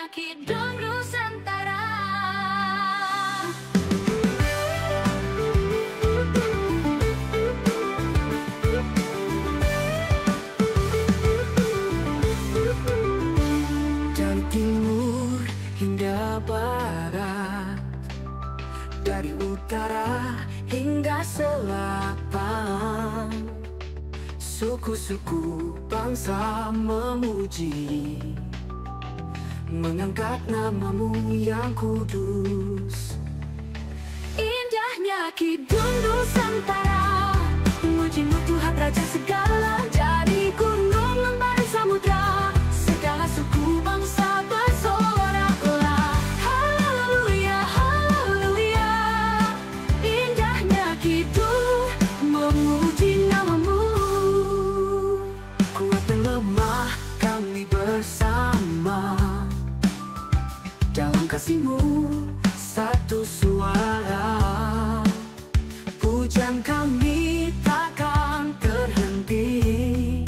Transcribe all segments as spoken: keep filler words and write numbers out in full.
Kidung Nusantara. Dari timur hingga barat, dari utara hingga selatan, suku-suku bangsa memuji, mengangkat nama-Mu yang kudus. Indahnya Kidung Nusantara, memuji-Mu Tuhan Raja segala, dari gunung, lembah, dan samudra, segala suku bangsa bersorak-sorak. Haleluya, haleluya. Indahnya Kidung, memuji nama-Mu. Kuat dan lemah kami bersama, dalam kasih-Mu satu suara. Pujian kami takkan terhenti,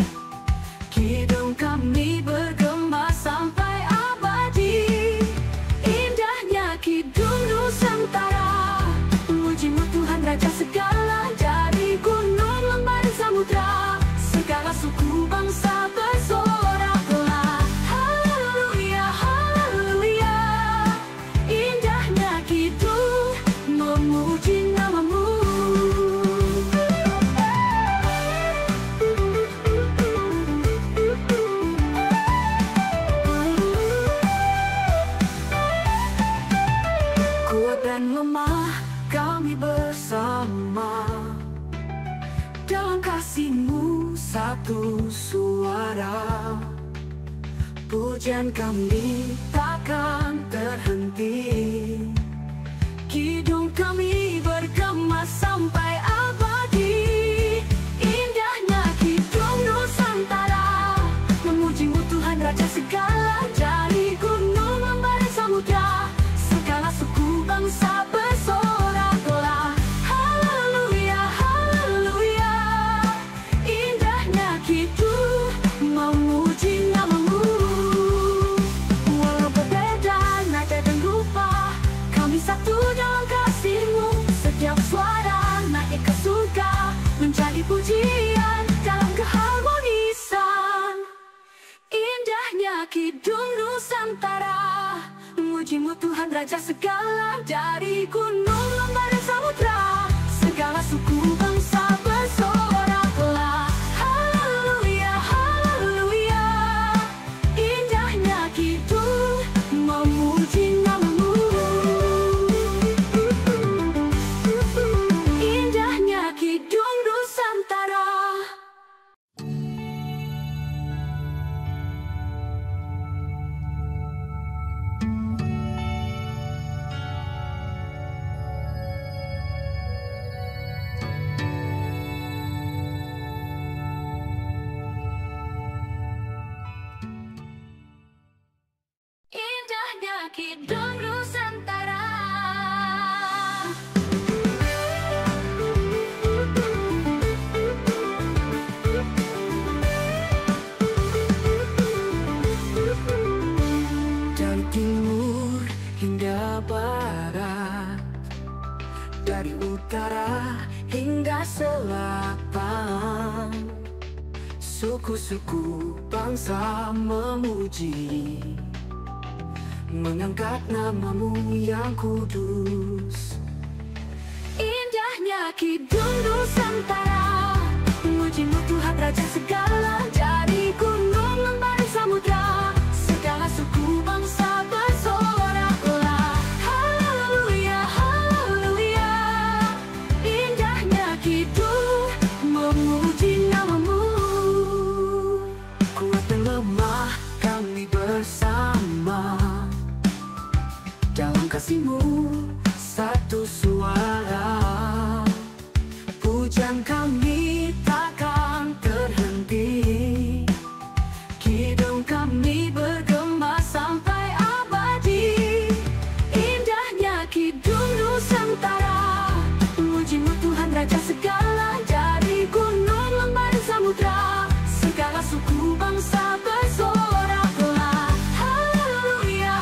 kidung kami bergema sampai abadi. Indahnya Kidung Nusantara, memuji-Mu Tuhan Raja segala, dari gunung, lembah, dan samudra, segala suku bangsa bersorak-sorak. Haleluya, haleluya. Indahnya Kidung, memuji nama-Mu. Kuat dan lemah kami bersama, dalam kasih-Mu satu suara. Pujian kami takkan terhenti, kidung kami bergema sampai abadi. Indahnya Kidung Nusantara, memuji-Mu Tuhan Raja segala, dari gunung, lembah, dan samudra, segala suku bangsa bersorak-sorak. Haleluya, haleluya. Indahnya Kidung, memuji nama-Mu. Walau berbeda nada dan rupa, kami satu dalam kasih-Mu. Setiap suara naik ke surga, menjadi pujian dalam keharmonisan. Indahnya Kidung Nusantara, memuji-Mu Tuhan Raja segala, dari gunung, lembah, dan samudra, segala suku bangsa bersorak-sorak. Haleluya, haleluya. Indahnya Kidung, memuji nama-Mu. Indahnya Kidung Nusantara. Indahnya Kidung Nusantara. Dari timur hingga barat, dari utara hingga selatan, suku-suku bangsa memuji, mengangkat nama-Mu yang kudus. Indahnya Kidung Nusantara, memuji-Mu Tuhan Raja segala, dari gunung, lembah, dan samudra, segala suku bangsa bersorak-sorak. Haleluya, haleluya. Indahnya Kidung, memuji nama-Mu. Kuat dan lemah kami bersama, dalam kasih-Mu satu suara. Pujian kami takkan terhenti, kidung kami bergema sampai abadi. Indahnya Kidung Nusantara, memuji-Mu Tuhan Raja segala, dari gunung, lembah, dan samudra, segala suku bangsa bersorak-sorak. Haleluya,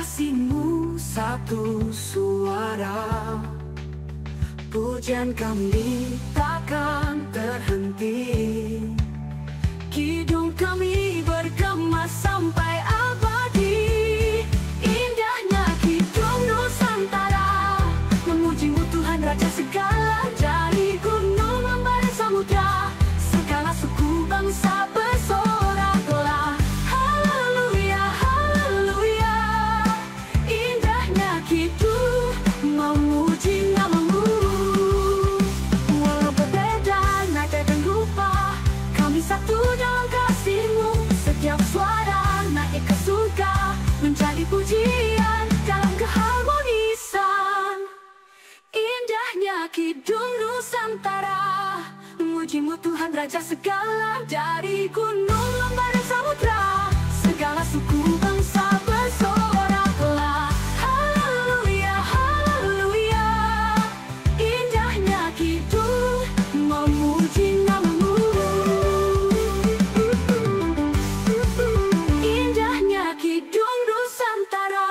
Kasih-Mu satu suara, pujian kami takkan terhenti. Kidung kami bergema sampai abadi. Indahnya Kidung Nusantara, memuji-Mu Tuhan Raja segala. Dari gunung, lembah dan samudra, segala suku bangsa bersorak telah. Haleluya, haleluya. Indahnya Kidung memuji nama-Mu. Walau berbeda nada dan rupa, kami satu dalam kasih-Mu. Setiap suara naik ke surga, menjadi pujian dalam keharmonisan. Indahnya Kidung Nusantara, memuji-Mu Tuhan Raja segala. Dari gunung, lembah dan samudra, segala suku bangsa bersorak telah. Haleluya, haleluya. Indahnya Kidung memuji nama-Mu. Indahnya Kidung Nusantara.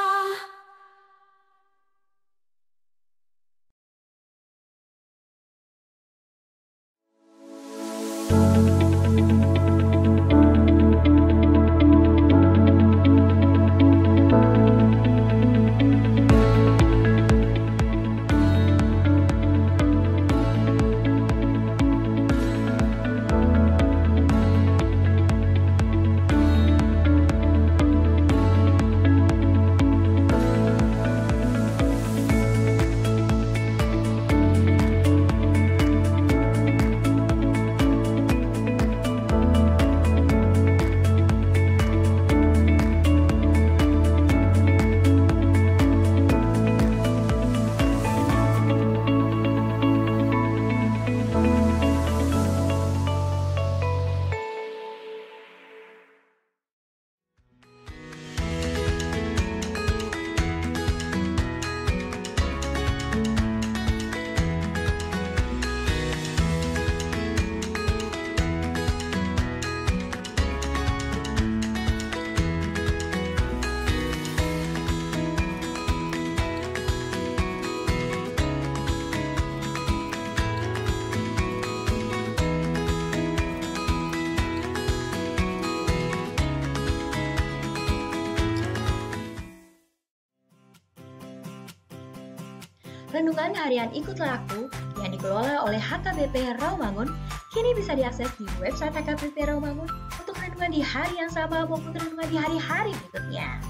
Renungan Harian Ikutlah Aku yang dikelola oleh H K B P Rawamangun kini bisa diakses di website H K B P Rawamangun untuk renungan di hari yang sama maupun renungan di hari-hari berikutnya.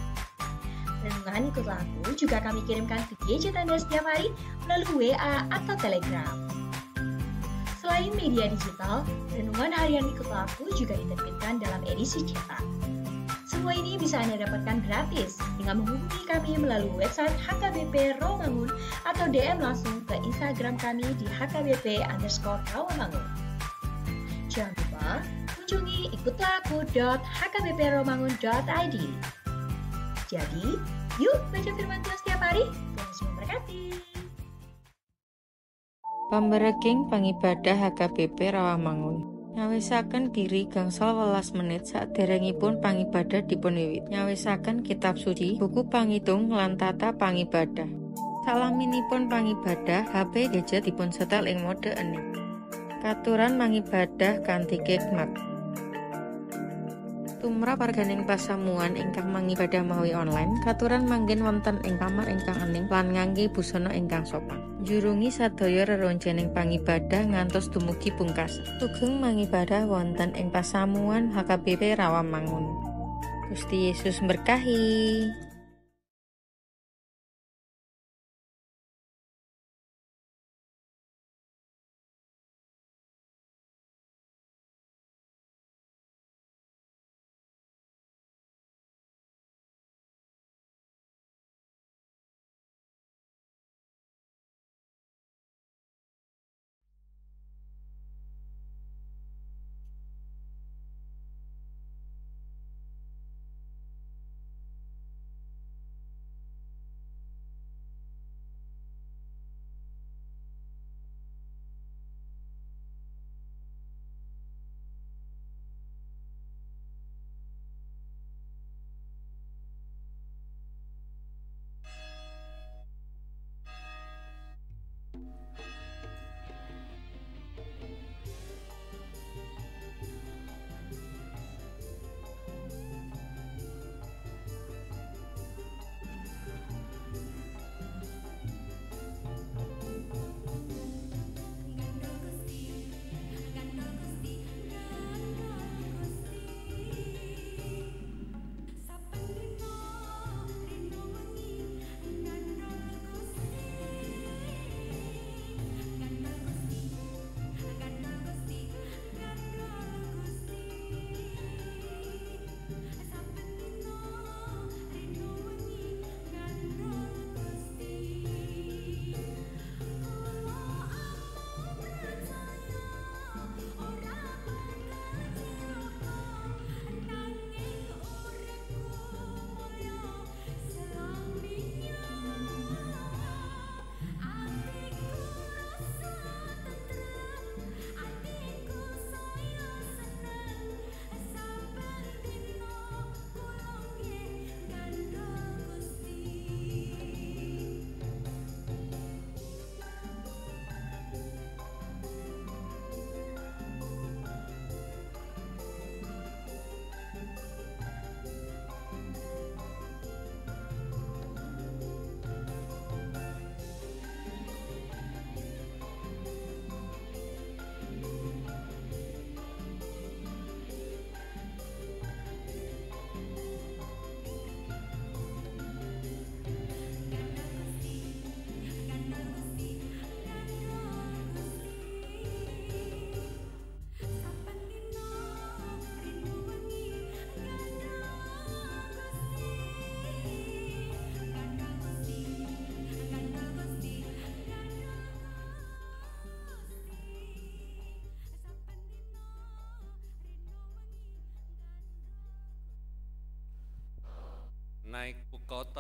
Renungan Ikutlah Aku juga kami kirimkan ke gadget Anda setiap hari melalui W A atau Telegram. Selain media digital, Renungan Harian Ikutlah Aku juga diterbitkan dalam edisi cetak. Semua ini bisa Anda dapatkan gratis dengan menghubungi kami melalui website H K B P Rawamangun atau D M langsung ke Instagram kami di H K B P underscore Rawamangun. Jangan lupa kunjungi ikutlah aku dot H K B P rawamangun dot I D. Jadi, yuk baca firman Tuhan setiap hari. Tuhan Yesus memberkati. Pambarengkeon pangibadah H K B P Rawamangun. Nyawisaken diri gangsal welas menit saderengipun pangibadah dipunwiwit. Nyawisaken Kitab Suci, buku pangitung, lan tata pangibadah. Salaminipun pangibadah, H P, gadget dipunsetel ing mode hening. Katuran mangibadah kanthi kekmat. Tumrap warga ning pasamuan ingkang mangibadah mawi online, katuran manggen wonten ing kamar ingkang hening lan ngangge busana ingkang sopan. Jurungi sadaya rerencangan pangibadah ngantos dumugi pungkasan. Sugeng mangibadah wonten ing pasamuan H K B P Rawamangun. Gusti Yesus memberkati.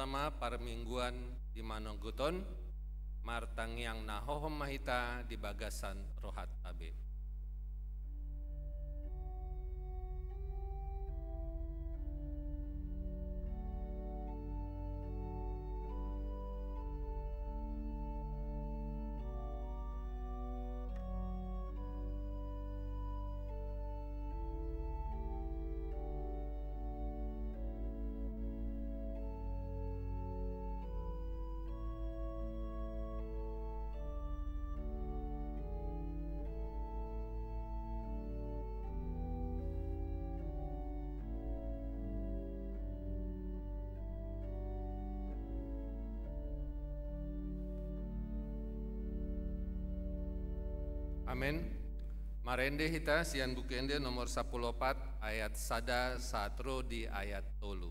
ma parmingguan di manonggut on, martangiang na hohom ma hita di bagasan rohanta be. Amen. Marende hita sian Buku Ende nomor sampulu opat, ayat sada sahat ro di ayat tolu.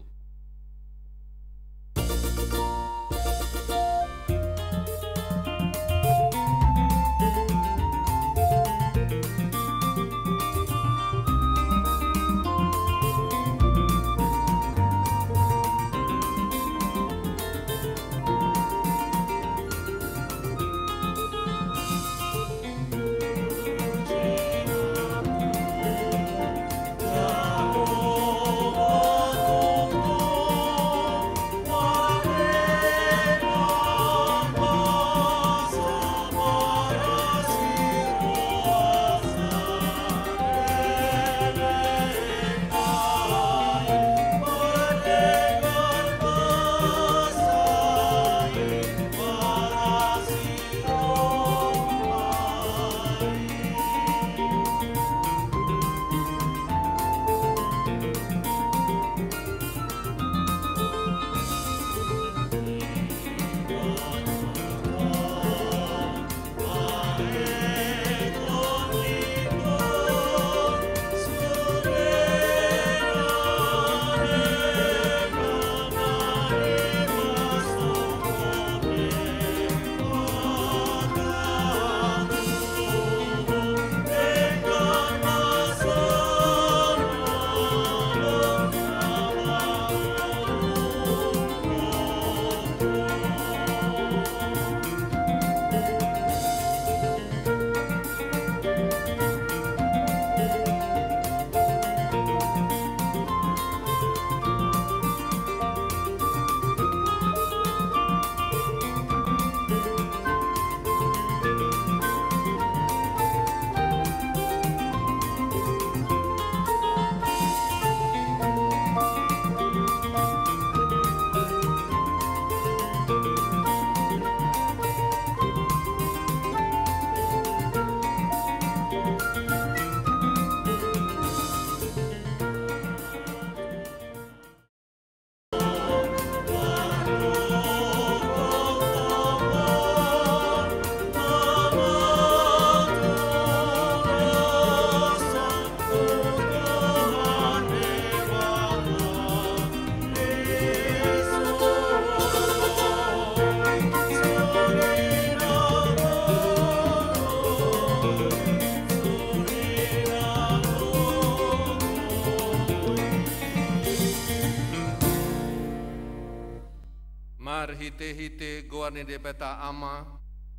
Marhitehite goar ni Debata Ama,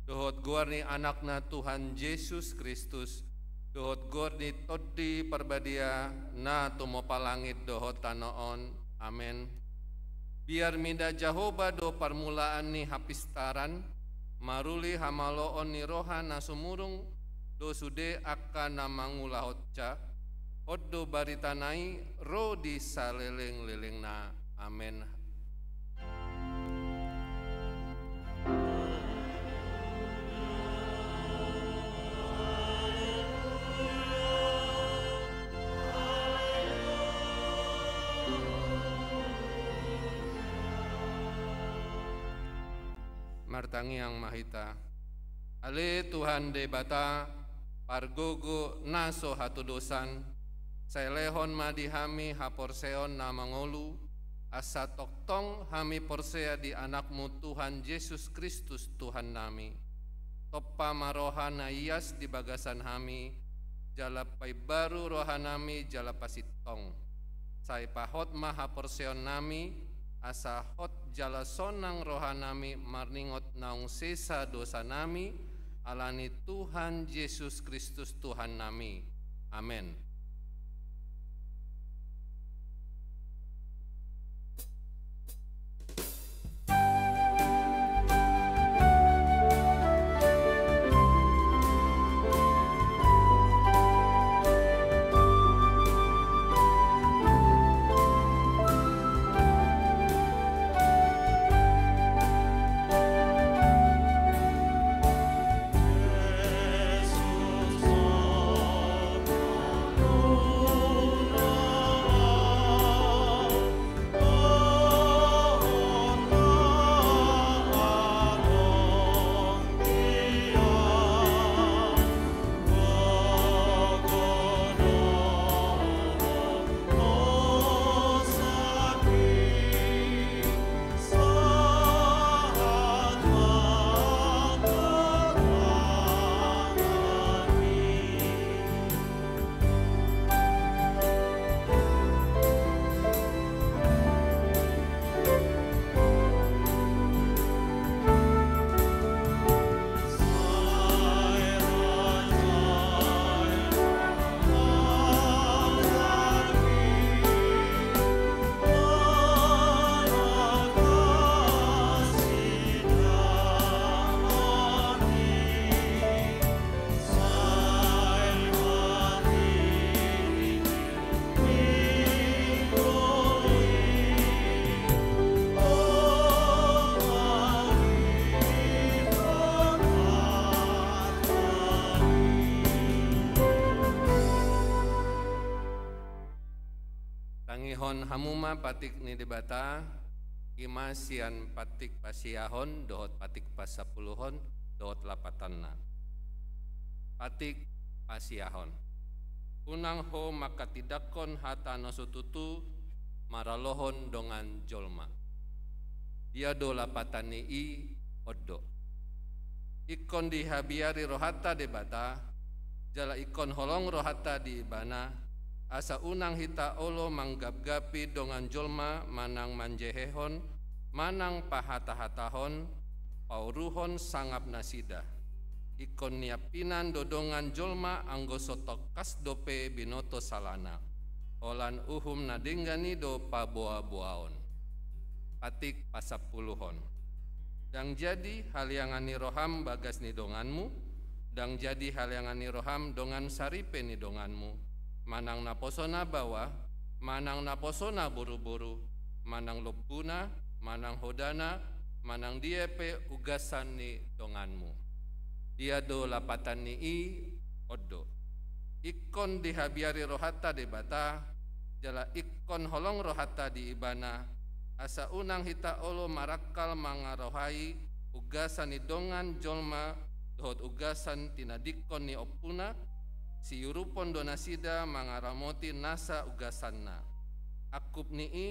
dohot goar ni Anakna Tuhan Jesus Kristus, dohot goar ni Tondi Parbadia na tumopa langit dohot tano on. Amen. Biar mida Jahowa do parmulaan ni hapistaran, maruli hamaloon ni roha na sumurung do sude angka na mangulahonsa. Hot do baritana i ro di salelenglelengna. Amen. Martangiang ma hita. Ale Tuhan Debata, pargogo na so hatodosan, sai lehon ma di hami haporseaon na mangolu, asa tongtong hami porsea di Anakmu Tuhan Jesus Kristus Tuhannami. Tompa ma roha na ias di bagasan hami, jala paimbaru rohanami jala pasintong. Sai pahot ma haporseaonnami, asa hot jala sonang rohanami marningot naung sesa dosanami, ala ni Tuhan Jesus Kristus Tuhannami. Amen. Tangihon hamu ma patik ni Debata, i ma sian patik pasiahon dohot patik pasampuluhon dohot lapatanna. Patik pasiahon. Unang ho manghatindanghon hata na so tutu maralohon dongan jolma. Dia do lapatan ni i? On do. Ingkon dihabiari rohanta Debata, jala ingkon holong rohanta di Ibana, asa unang hita olo manggapgapi dongan jolma manang manjehehon, manang pahatahatahon, pauruhon sangap nasida. Ingkon niampinan do dongan jolma anggo so tangkas dope binoto salana. Holan uhum na denggan i do paboaboaon. Patik pasampuluhon. Ndang jadi haleangan ni roham bagas ni donganmu, ndang jadi haleangan ni roham dongan saripe ni donganmu, manang naposona baoa, manang naposona boruboru, manang lombuna, manang hodana, manang dia pe ugasan ni donganmu. Dia do lapatan ni i? On do. Ingkon dihabiari rohanta Debata, jala ingkon holong rohanta di Ibana, asa unang hita olo marangkal mangarohai ugasan ni dongan jolma dohot ugasan tinadingkon ni ompuna, siuruphon do nasida mangaramoti nasa ugasanna. Angkup ni i,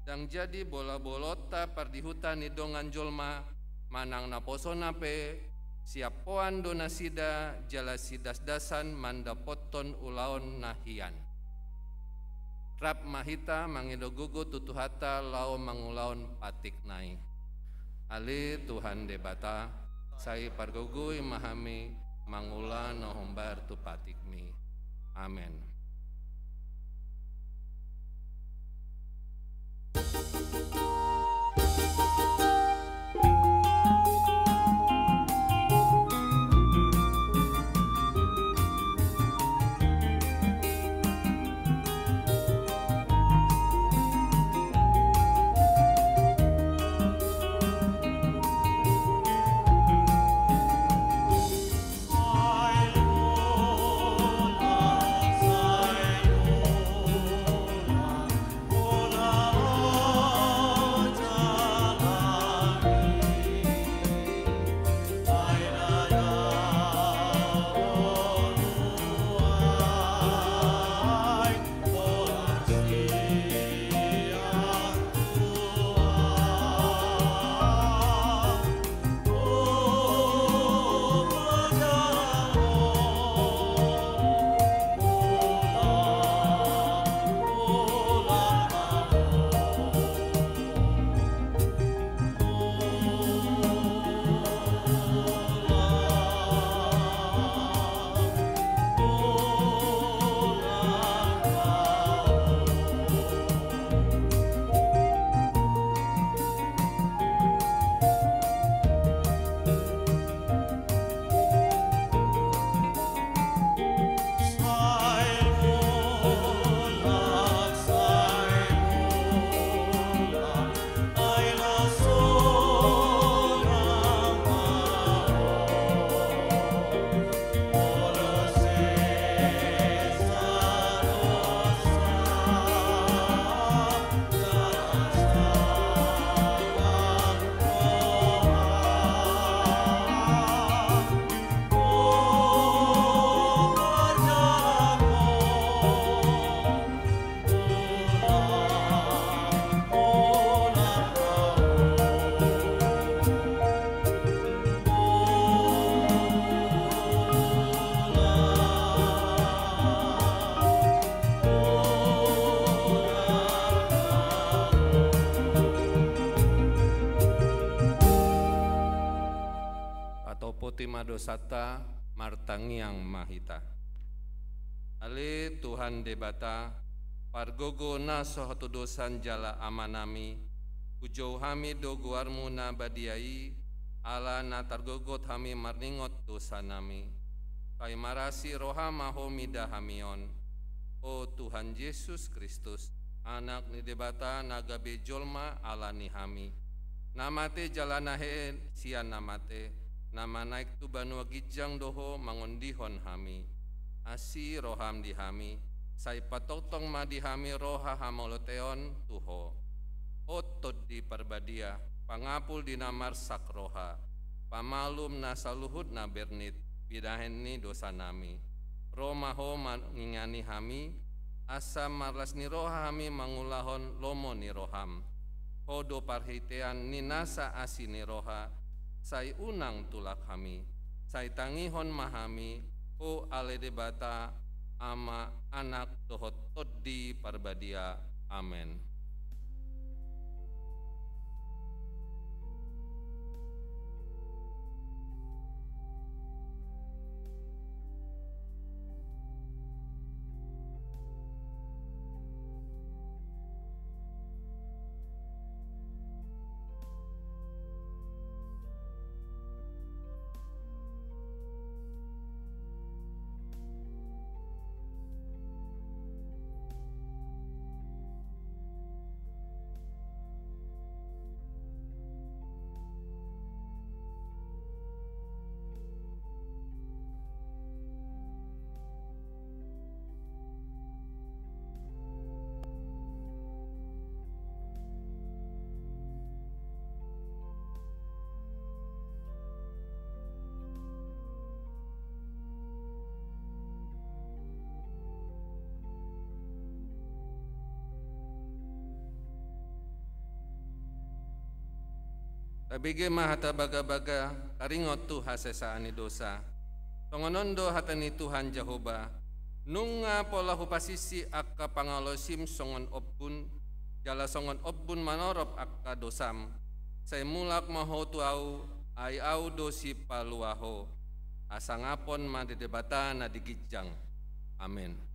ndang jadi bolabolonta pardihuta ni dongan jolma, manang naposona pe, siampoan do nasida jala sidasdasan mandapothon ulaon na hian. Rap ma hita mangido gogo tu Tuhanta laho mangulahon patikna i. Ale Tuhan Debata, sai pargogoi ma hami mangula na hombar tu patikmi. Amen. Dosanta, martangiang ma hita. Ale Tuhan Debata, pargogo na so hatudosan jala Amanami, hujou hami do goarMu na badia i, ala na targogot hami marningot dosanami. Sai marasi roha ma Ho mida hami on. O Tuhan Jesus Kristus, Anak ni Debata na gabe jolma ala ni hami, na mate jala na hehe sian na mate, na manaek tu banua ginjang do Ho mangondihon hami. Asi roham di hami, sai patongtong ma di hami roha hamauliateon tu Ho. O Tondi Parbadia, pangapul di na marsak roha, pamalum na saluhut na bernit, binahen ni dosanami. Ro ma Ho mangingani hami, asa marlas ni roha hami mangulahon lomo ni roham. Ho do parhitean ni nasa asi ni roha, sai unang tulak hami, sai tangihon ma hami, O ale Debata, Ama, Anak, dohot Tondi Parbadia. Amen. Tabege ma hata bagabaga, taringot tu hasesaan ni dosa. Songon on do hata ni Tuhan Jahowa: Nunga pola hupasisi angka pangalaosim songon ombun, jala songon ombun manorop angka dosam. Sai mulak ma ho tu Ahu, ai Ahu do sipalua ho. Hasangapon ma di Debata na di ginjang. Amen.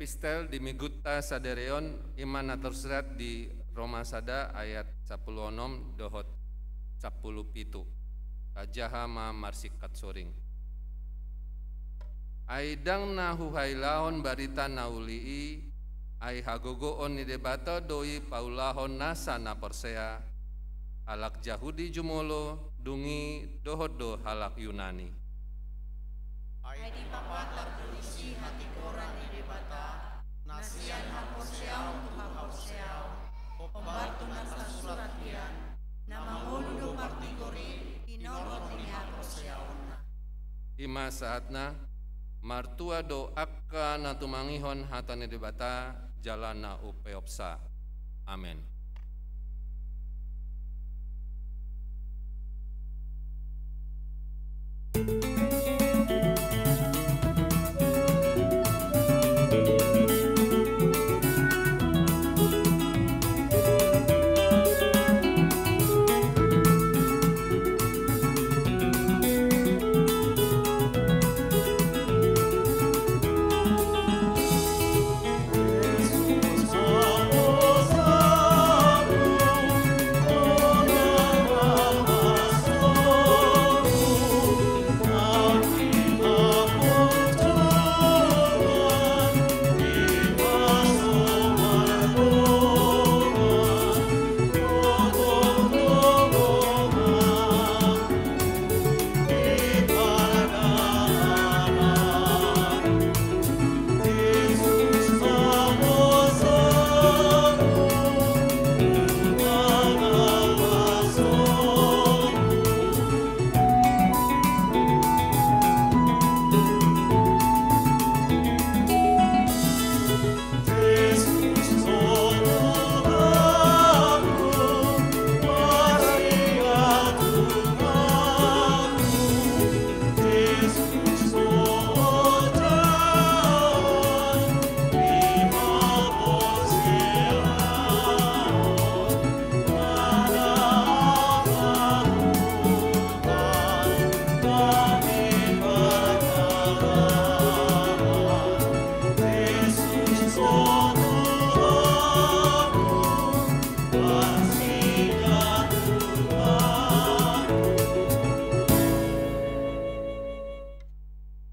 Epistel di Minggunta sadari on, i ma na tarsurat di Roma sada ayat sampulu onom dohot sampulu pitu. Tajaha ma marsingkat soring. Ai ndang na huhailahon barita na uli i, ai hagogoon ni Debata do i paulahon nasa na porsea, halak Jahudi jumolo, dung i dohot do halak Yunani. Ai dipapatar do disi hatigoran ni Debata, na sian haporseaon tu haporseaon, hombar tu na tarsurat hian, na mangolu do partigor i, tinorop ni haporseaonna. I ma sahatna, martua do angka na tumangihon hata ni Debata, jala na umpeopsa. Amen.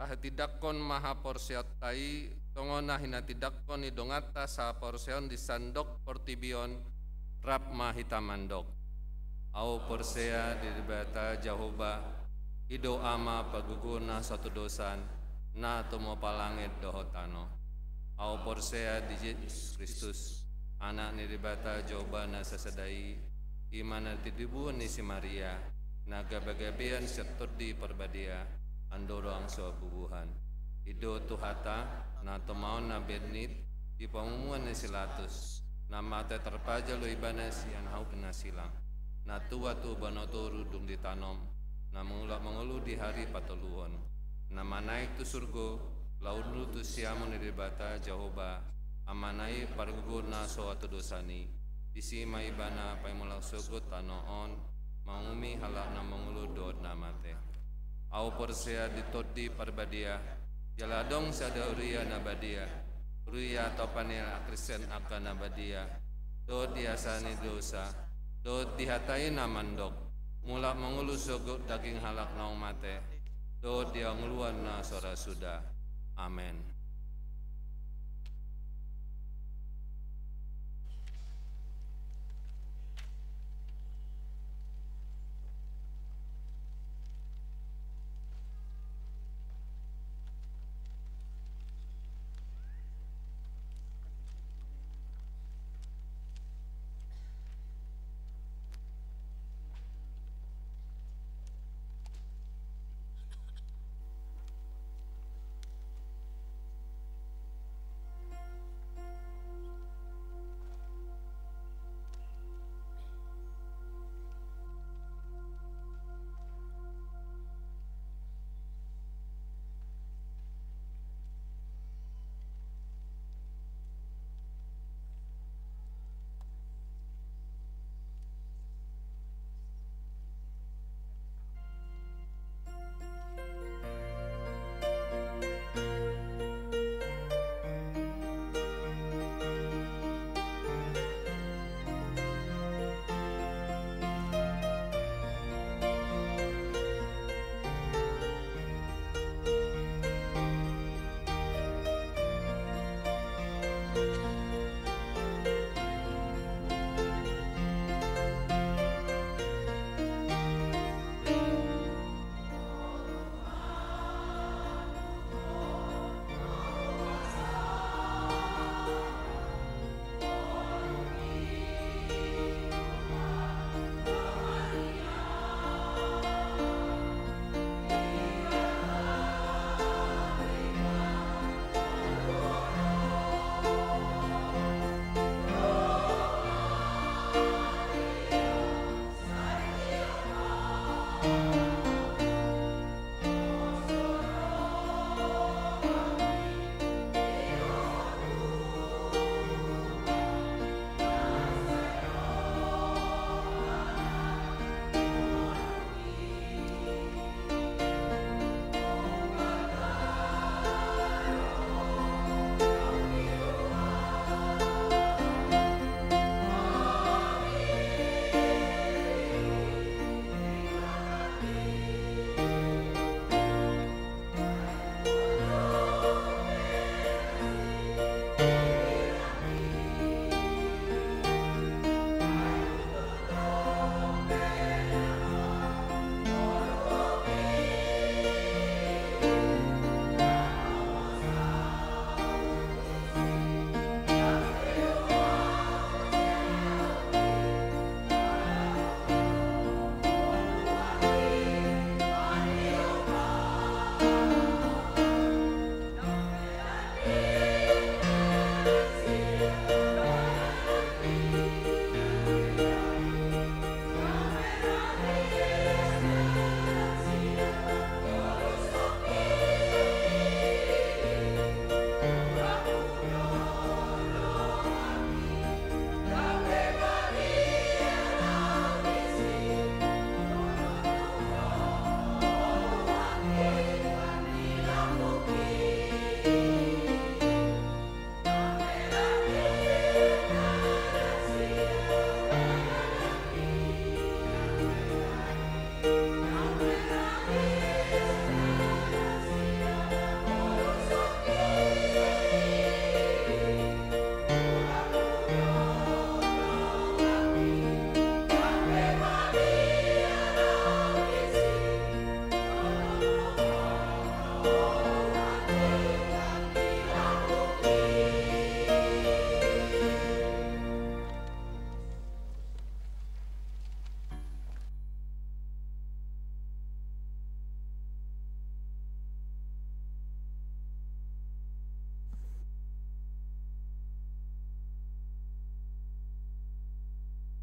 Tahatindangkon ma haporseaonta i, songon na hinatindangkon ni donganta sahaporseaon di sandok portibi on, rap ma hita mandok. Ahu porsea di Debata Jahowa, i do Ama pargogo na so hatudosan, na tumompa langit dohot tano. Ahu porsea di Jesus Kristus, Anak ni Debata Jahowa na sasada i, i ma na tinibuhon ni si Maria, na gabegabean sian Tondi Parbadia, andorang so bubuhan. I do Tuhanta, na tumaon na bernit, di pamumuan ni si Latus, na mate tarpajal do ibana sian hahut na silang, na tua tu banua toru dung ditanom, na mangulak mangolu di ari patoluhon, na manaek tu surgo, laho uduti siamun ni Debata Jahowa, Amana i pargogo na so hatudosan i, disi ma ibana paimulak sogot tano on, manguhumi halak na mangolu dohot na mate. Ahu porsea di Tondi Parbadia, jala adong sada huria na badia, huria atopan ni halak Kristen angka na badia, dohot di hasesaan ni dosa, dohot di hata i na mandok, mulak mangolu sogot daging halak naung mate, dohot di hangoluan na so ra suda. Amen.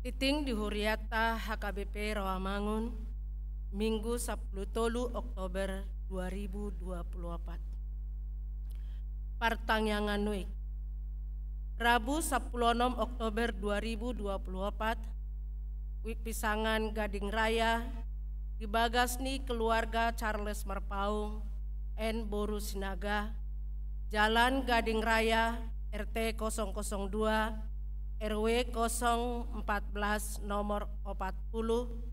Tingting di hurianta H K B P Rawamangun, Minggu sampulu tolu Oktober dua ribu dua puluh opat. Partangiangan Wijk. Rabu sampulu onom Oktober dua ribu dua puluh opat, Wijk Pisangan Gading Raya, di bagas ni keluarga Charles Marpaung, N boru Sinaga, Jalan Gading Raya, R T kosong kosong dua, R W kosong empat belas, nomor opat puluh,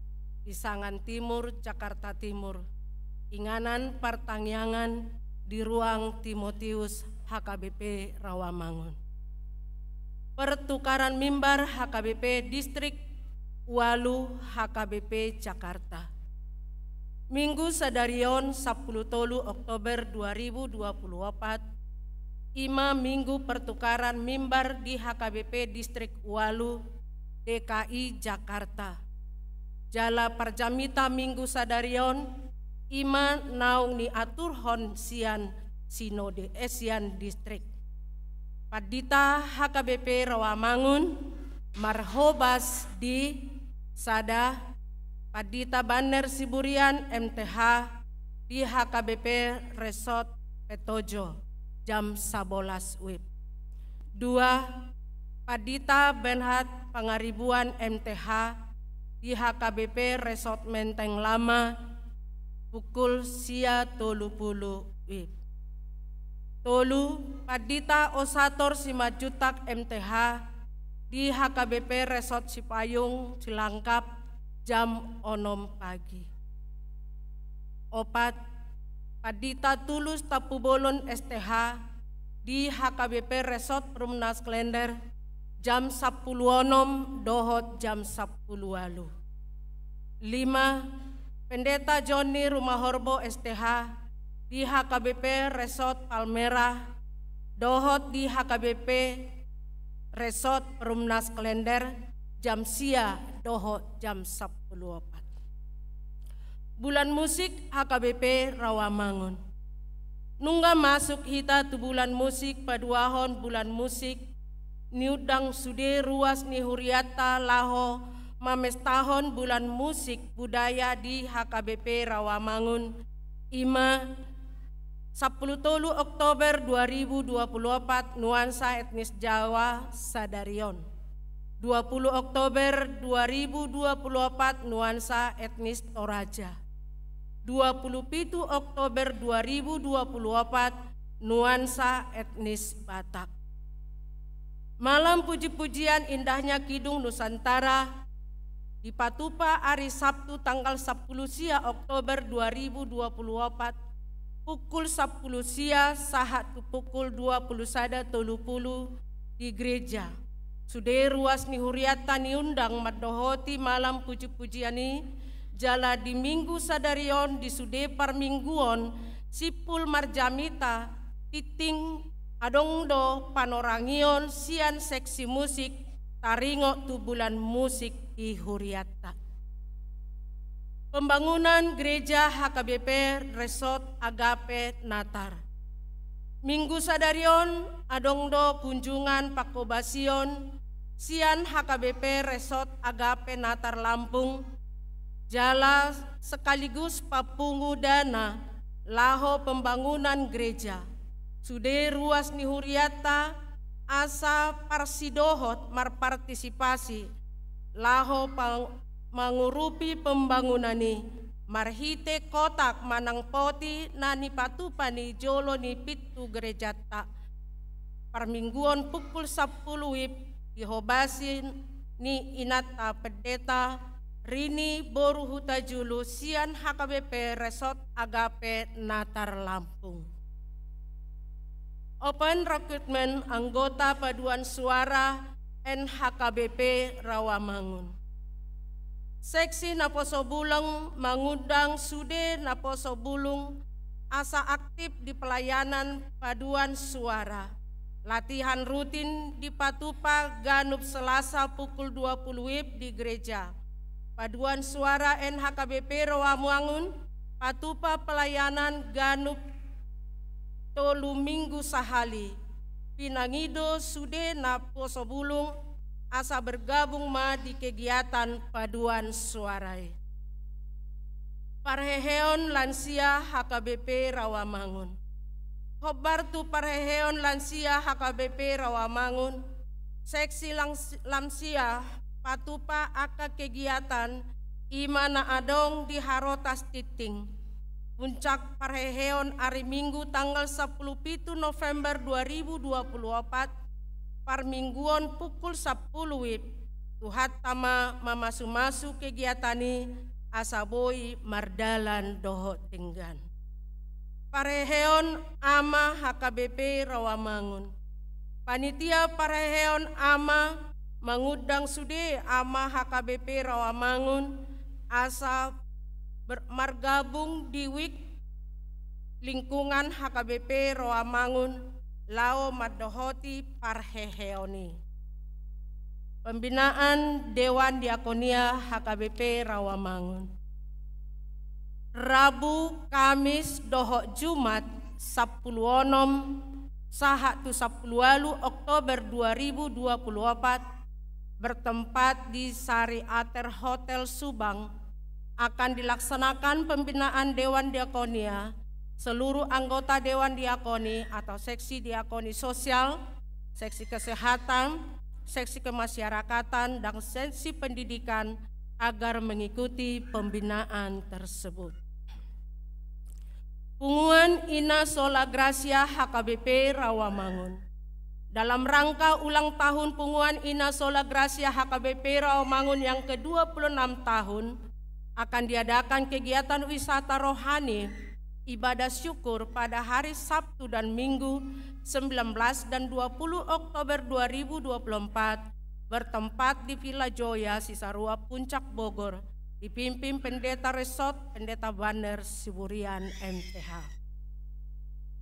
Pisangan Timur, Jakarta Timur. Inganan partangiangan di ruang Timotius H K B P Rawamangun. Pertukaran mimbar H K B P Distrik Ualu H K B P Jakarta. Minggu sadari on, sampulu tolu Oktober dua ribu dua puluh opat, i ma minggu pertukaran mimbar di H K B P Distrik Ualu, D K I Jakarta. Jala parjamita minggu sadari on, i ma naung niaturhon sian sinode, eh, sian distrik. Pandita H K B P Rawamangun marhobas di sada, Pandita Banner Siburian M T H di H K B P Resort Petojo jam sabolas wib. Dua, Pandita Bernhard Pangaribuan M T H di H K B P Resort Menteng Lama pukul sia tolu pulu wib. Tolu, Pandita Osator Simanjuntak M T H di H K B P Resort Sipayung Cilangkap jam onom pagi. Opat, Pandita Tulus Tampubolon S T H di H K B P Resort Perumnas Klender jam sampulu onom dohot jam sampulu ualu. Lima, Pendeta Joni Rumahorbo S T H di H K B P Resort Palmerah dohot di H K B P Resort Perumnas Klender jam sia dohot jam sampulu opat. Bulan Musik H K B P Rawamangun. Nunga masuk hita tu bulan musik, paduahon bulan musik, niundang sude ruas ni hurianta laho mamestahon bulan musik budaya di H K B P Rawamangun, i ma sampulu tolu Oktober dua ribu dua puluh opat, nuansa etnis Jawa sadari on. Dua puluh Oktober dua ribu dua puluh opat, nuansa etnis Toraja. Dua puluh pitu Oktober dua ribu dua puluh opat, nuansa etnis Batak. Malam puji-pujian indahnya Kidung Nusantara dipatupa ari Sabtu tanggal sampulu sia Oktober dua ribu dua puluh opat, pukul sampulu sia sahat tu pukul dua puluh sada tolu pulu di gereja. Sude ruas ni hurianta niundang mandohoti malam puji-pujian i, jala di minggu sadari on di sude parmingguon simpul marjamita, tingting adong do panorangion sian seksi musik taringot tu bulan musik di hurianta. Pembangunan Gereja H K B P Resort Agape Natar. Minggu sadari on adong do kunjungan panghobasion sian H K B P Resort Agape Natar Lampung, jala sekaligus papungu dana laho pembangunan gereja. Sude ruas ni hurianta asa parsidohot marpartisipasi laho pang-, mangurupi pembangunan i marhite kotak manang poti na nipatupa ni jolo ni pintu gerejanta. Parmingguon pukul sampulu wib dihobasi ni inanta pendeta Rini boru Hutajulu sian H K B P Resort Agape Natar Lampung. Open recruitment anggota paduan suara N H K B P Rawamangun. Seksi naposo bulung mangundang sude naposo bulung asa aktif di pelayanan paduan suara. Latihan rutin dipatupa ganup Selasa pukul dua puluh WIB di gereja. Paduan suara N H K B P Rawamangun patupa pelayanan ganup tolu minggu sahali. Pinangido sude na poso bulung asa bergabung ma di kegiatan paduan suara i. Parheheon lansia H K B P Rawamangun. Hombar tu parheheon lansia H K B P Rawamangun, seksi langs-, lansia patupa angka kegiatan i ma na adong di Harotas Tinting. Puncak parheheon ari Minggu tanggal sapuluh pitu November dua ribu dua puluh opat, parmingguon pukul sapuluh WIB, Tuhanta ma mamasumasu kegiatan i asa boi mardalan dohot denggan. Parheheon Ama H K B P Rawamangun. Panitia parheheon Ama mangundang sude Ama H K B P Rawamangun asa ber-, margabung di WIK lingkungan H K B P Rawamangun laho mandohoti parheheon i. Pembinaan Dewan Diakonia H K B P Rawamangun. Rabu, Kamis dohot Jumat, sapuluh onom sahat tu sapuluh ualu Oktober dua ribu dua puluh opat, bertempat di Sari Ater Hotel Subang, akan dilaksanakan pembinaan Dewan Diakonia. Seluruh anggota Dewan Diakoni atau seksi diakoni sosial, seksi kesehatan, seksi kemasyarakatan, dan seksi pendidikan agar mengikuti pembinaan tersebut. Punguan Ina Sola Gracia H K B P Rawamangun. Dalam rangka ulang tahun Punguan Ina Sola Gracia H K B P Rawamangun yang kedua puluh enam tahun, akan diadakan kegiatan wisata rohani ibadah syukur pada hari Sabtu dan Minggu, sembilan belas dan dua puluh Oktober dua ribu dua puluh empat, bertempat di Villa Joya Cisarua Puncak Bogor, dipimpin Pendeta Resort, Pendeta Banner Siburian M T H.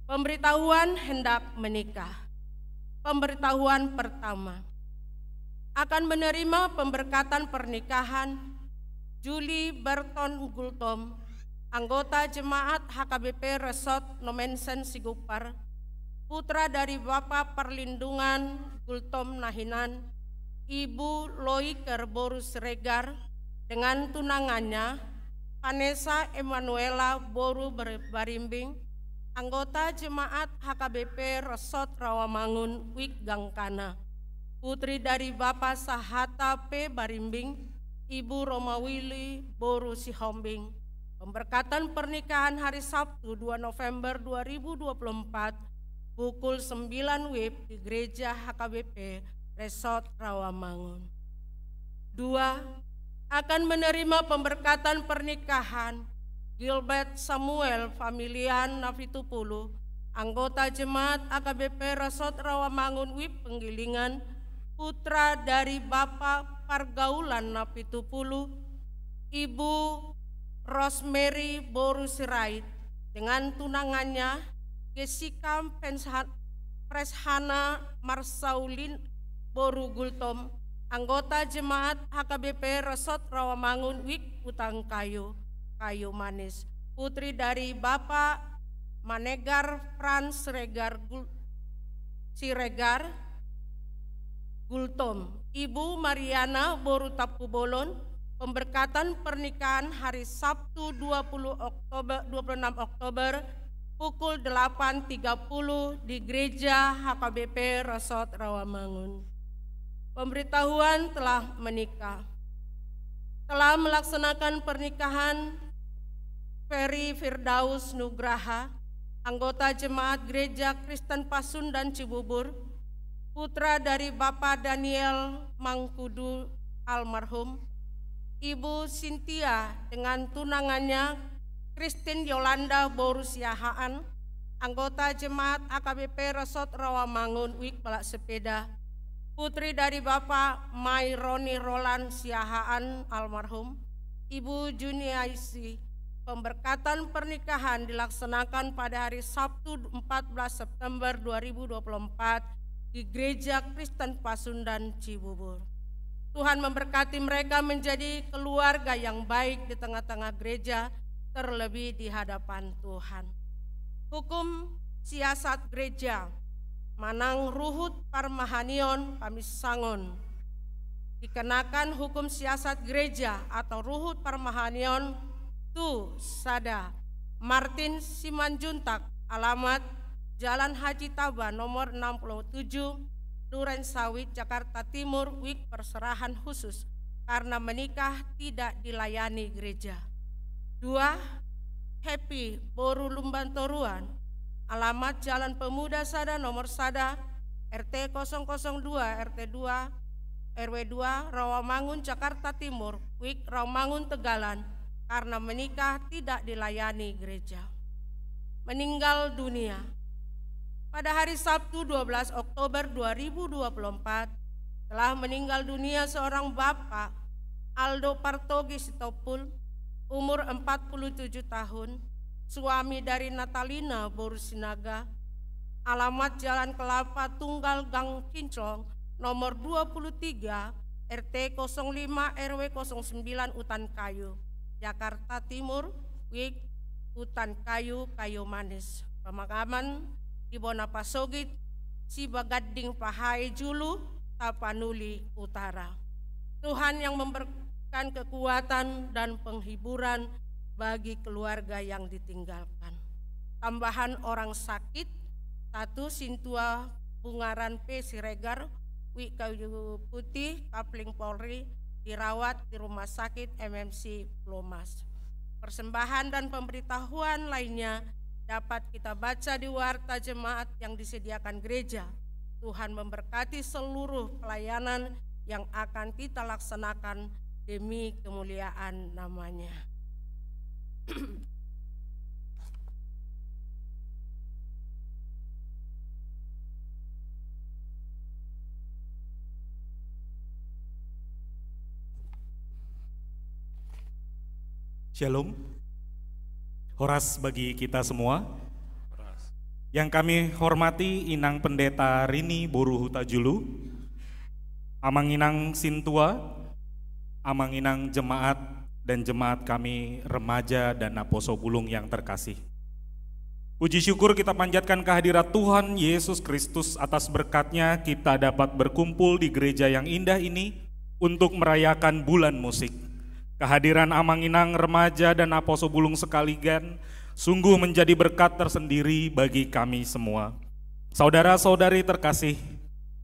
Pemberitahuan hendak menikah. Pemberitahuan pertama. Akan menerima pemberkatan pernikahan Juli Berton Gultom, anggota jemaat H K B P Resort Nommensen Sigupar, putra dari Bapa Perlindungan Gultom na hinan, Ibu Loiker boru Siregar, dengan tunangannya, Vanessa Emanuela boru Ber-, Barimbing, anggota jemaat H K B P Resort Rawamangun, WIK Gangkana, putri dari Bapa Sahata P Barimbing, Ibu Romawili boru Sihombing. Pemberkatan pernikahan hari Sabtu, dua November dua ribu dua puluh empat, pukul sembilan WIB di Gereja H K B P Resort Rawamangun. Dua, akan menerima pemberkatan pernikahan Gilbert Samuel Familian na pitu pulu, anggota jemaat H K B P Resort Rawamangun, WIB Penggilingan, putra dari Bapa Pargaulan na pitu pulu, Ibu Rosemary boru Sirait, dengan tunangannya Jessica Pensa-, Preshana Marsaulin boru Gultom, anggota jemaat H K B P Resort Rawamangun, WIB Utang Kayu, Kayu Manis, putri dari Bapa Manegar Frans Siregar Gul-, Siregar Gultom, Ibu Mariana boru Tampubolon. Pemberkatan pernikahan hari Sabtu, dua puluh Oktober, dua puluh enam Oktober, pukul delapan tiga puluh di Gereja H K B P Resort Rawamangun. Pemberitahuan telah menikah. Telah melaksanakan pernikahan Ferry Firdaus Nugraha, anggota jemaat Gereja Kristen Pasundan Cibubur, putra dari Bapa Daniel Mangkudu almarhum, Ibu Sintia dengan tunangannya Christine Yolanda boru Siahaan, anggota jemaat H K B P Resort Rawamangun, WIB Balak Sepeda, putri dari Bapa Maironi Roland Siahaan almarhum, Ibu Juniaisi pemberkatan pernikahan dilaksanakan pada hari Sabtu empat belas September dua ribu dua puluh empat di Gereja Kristen Pasundan Cibubur. Tuhan memberkati mereka menjadi keluarga yang baik di tengah-tengah gereja, terlebih di hadapan Tuhan. Hukum siasat gereja manang ruhut parmahanion paminsangon. Dikenakan hukum siasat gereja atau ruhut parmahanion tu sada Martin Simanjuntak, alamat Jalan Haji Taba nomor enam puluh tujuh, Duren Sawit, Jakarta Timur, wijk perserahan khusus karena menikah tidak dilayani gereja. Dua, Happy boru Lumbantoruan, alamat Jalan Pemuda sada nomor sada, R T kosong kosong dua, R T dua, R W dua, Rawamangun, Jakarta Timur, wijk Rawamangun, Tegalan, karena menikah tidak dilayani gereja. Meninggal dunia. Pada hari Sabtu dua belas Oktober dua ribu dua puluh empat, telah meninggal dunia seorang bapak, Aldo Partogi Sitompul, umur empat puluh tujuh tahun, suami dari Natalina boru Sinaga, alamat Jalan Kelapa Tunggal Gang Kinclong, nomor dua puluh tiga, R T kosong lima, R W kosong sembilan, Utankayu, Jakarta Timur, wijk Utankayu, Kayu Manis. Pemakaman di Bona Pasogit, Sibaganding Pahae Julu, Tapanuli Utara. Tuhan yang memberikan kekuatan dan penghiburan bagi keluarga yang ditinggalkan. Tambahan orang sakit, satu, Sintua Bungaran P Siregar, wijk Kayu Putih, Kapling Polri, dirawat di Rumah Sakit M M C Pulau Mas. Persembahan dan pemberitahuan lainnya dapat kita baca di warta jemaat yang disediakan gereja. Tuhan memberkati seluruh pelayanan yang akan kita laksanakan demi kemuliaan nama-Nya. Shalom. Horas bagi kita semua. Horas. Yang kami hormati Inang Pendeta Rini boru Hutajulu, Amang Inang Sintua, Amang Inang jemaat, dan jemaat kami remaja dan naposo bulung yang terkasih. Puji syukur kita panjatkan kehadirat Tuhan Yesus Kristus. Atas berkat-Nya kita dapat berkumpul di gereja yang indah ini untuk merayakan bulan musik. Kehadiran Amang Inang, remaja, dan naposo bulung sekalian sungguh menjadi berkat tersendiri bagi kami semua. Saudara-saudari terkasih,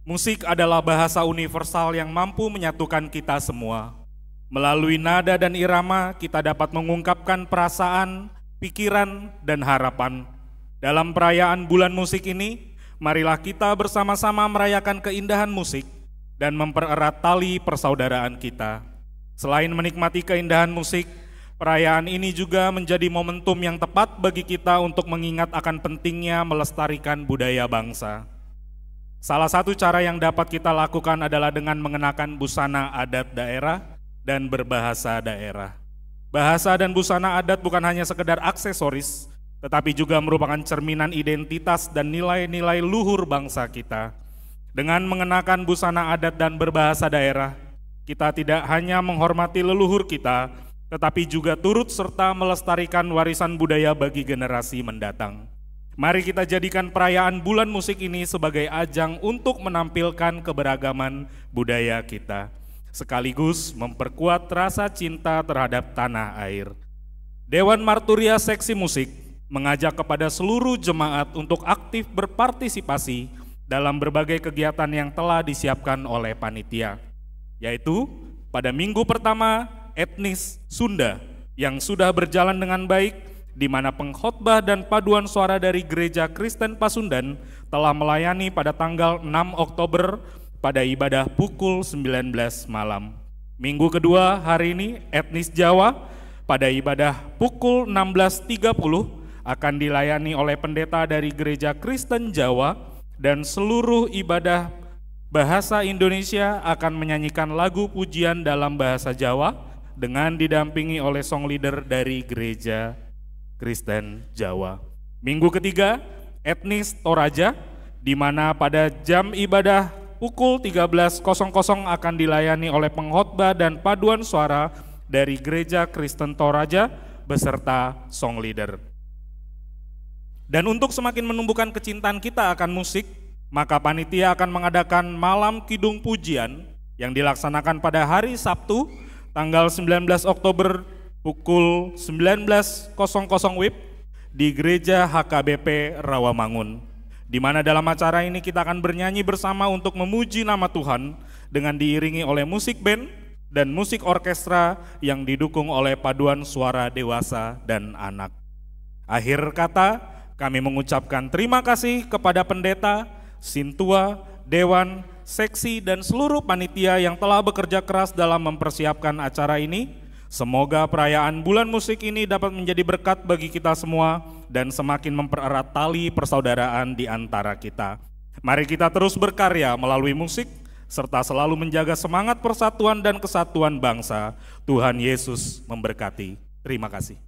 musik adalah bahasa universal yang mampu menyatukan kita semua. Melalui nada dan irama, kita dapat mengungkapkan perasaan, pikiran, dan harapan. Dalam perayaan bulan musik ini, marilah kita bersama-sama merayakan keindahan musik dan mempererat tali persaudaraan kita. Selain menikmati keindahan musik, perayaan ini juga menjadi momentum yang tepat bagi kita untuk mengingat akan pentingnya melestarikan budaya bangsa. Salah satu cara yang dapat kita lakukan adalah dengan mengenakan busana adat daerah dan berbahasa daerah. Bahasa dan busana adat bukan hanya sekedar aksesoris, tetapi juga merupakan cerminan identitas dan nilai-nilai luhur bangsa kita. Dengan mengenakan busana adat dan berbahasa daerah, kita tidak hanya menghormati leluhur kita, tetapi juga turut serta melestarikan warisan budaya bagi generasi mendatang. Mari kita jadikan perayaan bulan musik ini sebagai ajang untuk menampilkan keberagaman budaya kita, sekaligus memperkuat rasa cinta terhadap tanah air. Dewan Marturia Seksi Musik mengajak kepada seluruh jemaat untuk aktif berpartisipasi dalam berbagai kegiatan yang telah disiapkan oleh panitia, yaitu pada minggu pertama etnis Sunda yang sudah berjalan dengan baik, di mana pengkhotbah dan paduan suara dari Gereja Kristen Pasundan telah melayani pada tanggal enam Oktober pada ibadah pukul sembilan belas malam. Minggu kedua hari ini, etnis Jawa pada ibadah pukul enam belas tiga puluh akan dilayani oleh pendeta dari Gereja Kristen Jawa, dan seluruh ibadah bahasa Indonesia akan menyanyikan lagu pujian dalam bahasa Jawa dengan didampingi oleh song leader dari Gereja Kristen Jawa. Minggu ketiga, etnis Toraja, di mana pada jam ibadah pukul tiga belas kosong kosong akan dilayani oleh pengkhotbah dan paduan suara dari Gereja Kristen Toraja beserta song leader. Dan untuk semakin menumbuhkan kecintaan kita akan musik, maka panitia akan mengadakan malam kidung pujian yang dilaksanakan pada hari Sabtu, tanggal sembilan belas Oktober, pukul sembilan belas kosong kosong W I B di Gereja H K B P Rawamangun, di mana dalam acara ini kita akan bernyanyi bersama untuk memuji nama Tuhan dengan diiringi oleh musik band dan musik orkestra yang didukung oleh paduan suara dewasa dan anak. Akhir kata, kami mengucapkan terima kasih kepada pendeta, sintua, dewan, seksi, dan seluruh panitia yang telah bekerja keras dalam mempersiapkan acara ini. Semoga perayaan Bulan Musik ini dapat menjadi berkat bagi kita semua dan semakin mempererat tali persaudaraan di antara kita. Mari kita terus berkarya melalui musik, serta selalu menjaga semangat persatuan dan kesatuan bangsa. Tuhan Yesus memberkati. Terima kasih.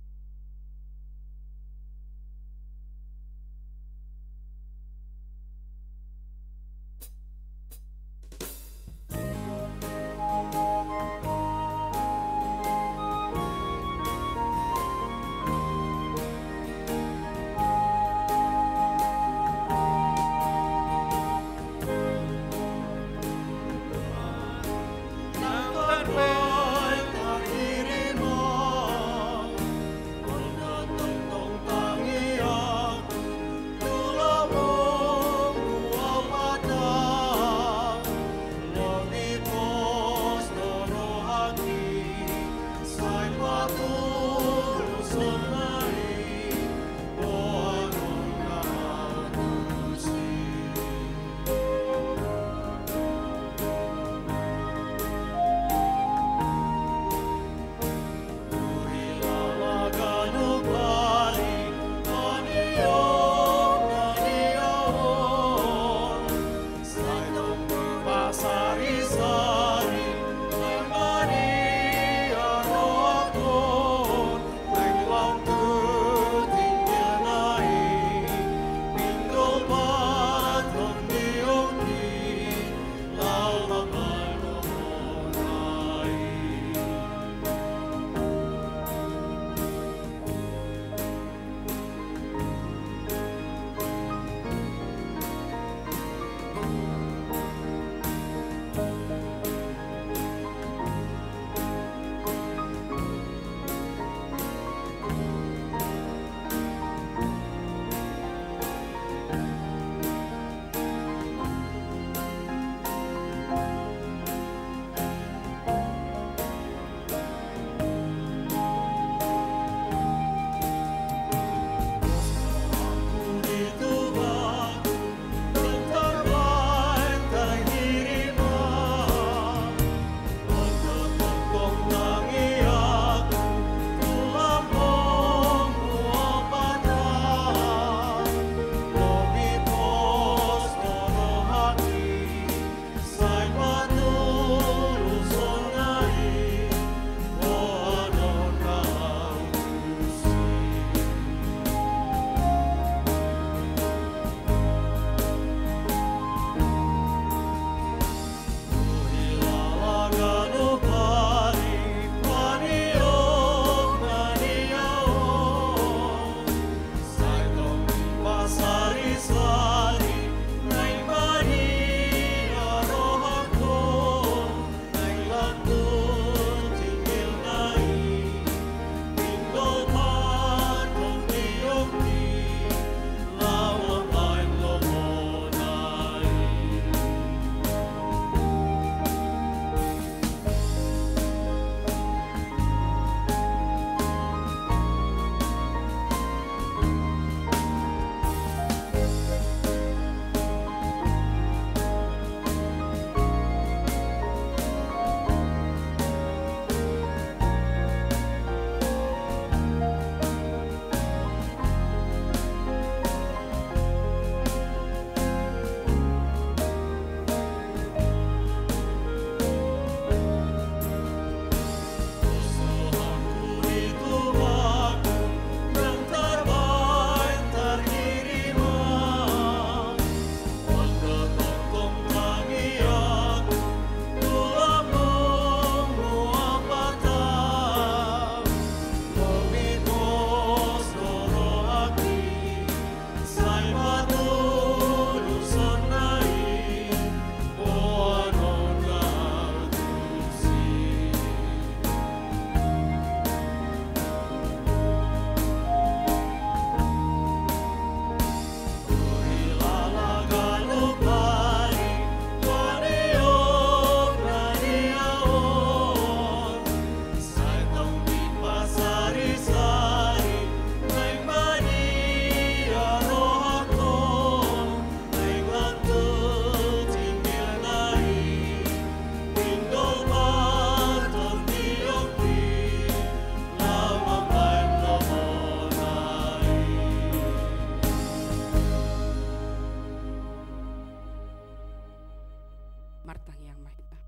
Martangiang ma hita.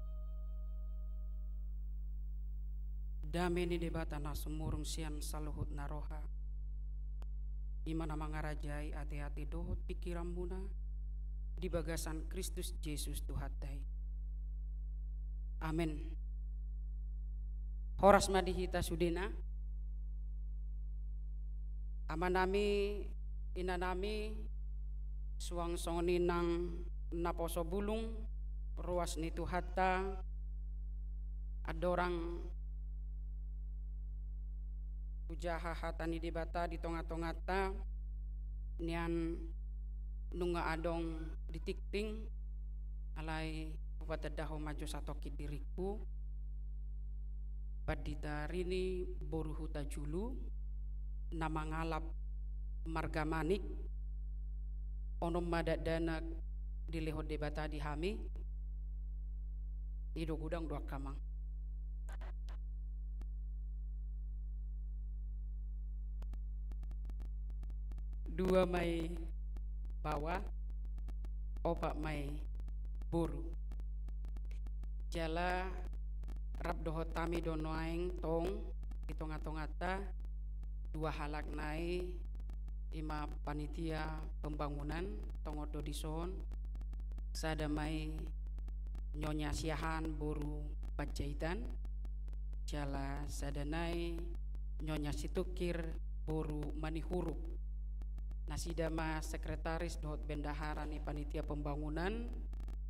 Dame ni Debata na sumurung sian saluhut na roha, i ma na mangarajai ateate dohot pingkiranmuna di bagasan Kristus Jesus Tuhanta i. Amen. Horas ma di hita sudena. Amanami, inanami, suang songon i nang naposo bulung ruas ni Tuhanta, andorang hujaha hata ni Debata di tongatonganta, nian nunga adong di tingting, alai hupatandahon ma jo satongkin diringku, Pandita Rini boru Hutajulu, na mangalap marga Manik, onom ma dakdanak dilehon Debata di hami, i do godang do angka amang. Dua ma i baoa, opat ma i boru. Jala rap dohot hami do nuaeng tong di tongatonganta dua halak nai, i ma panitia pembangunan, tongon do dison, sada ma i Nyonya Siahaan boru Panjaitan, jala sada nai Nyonya Situngkir boru Manihurup. Nasida ma sekretaris dohot bendahara ni panitia pembangunan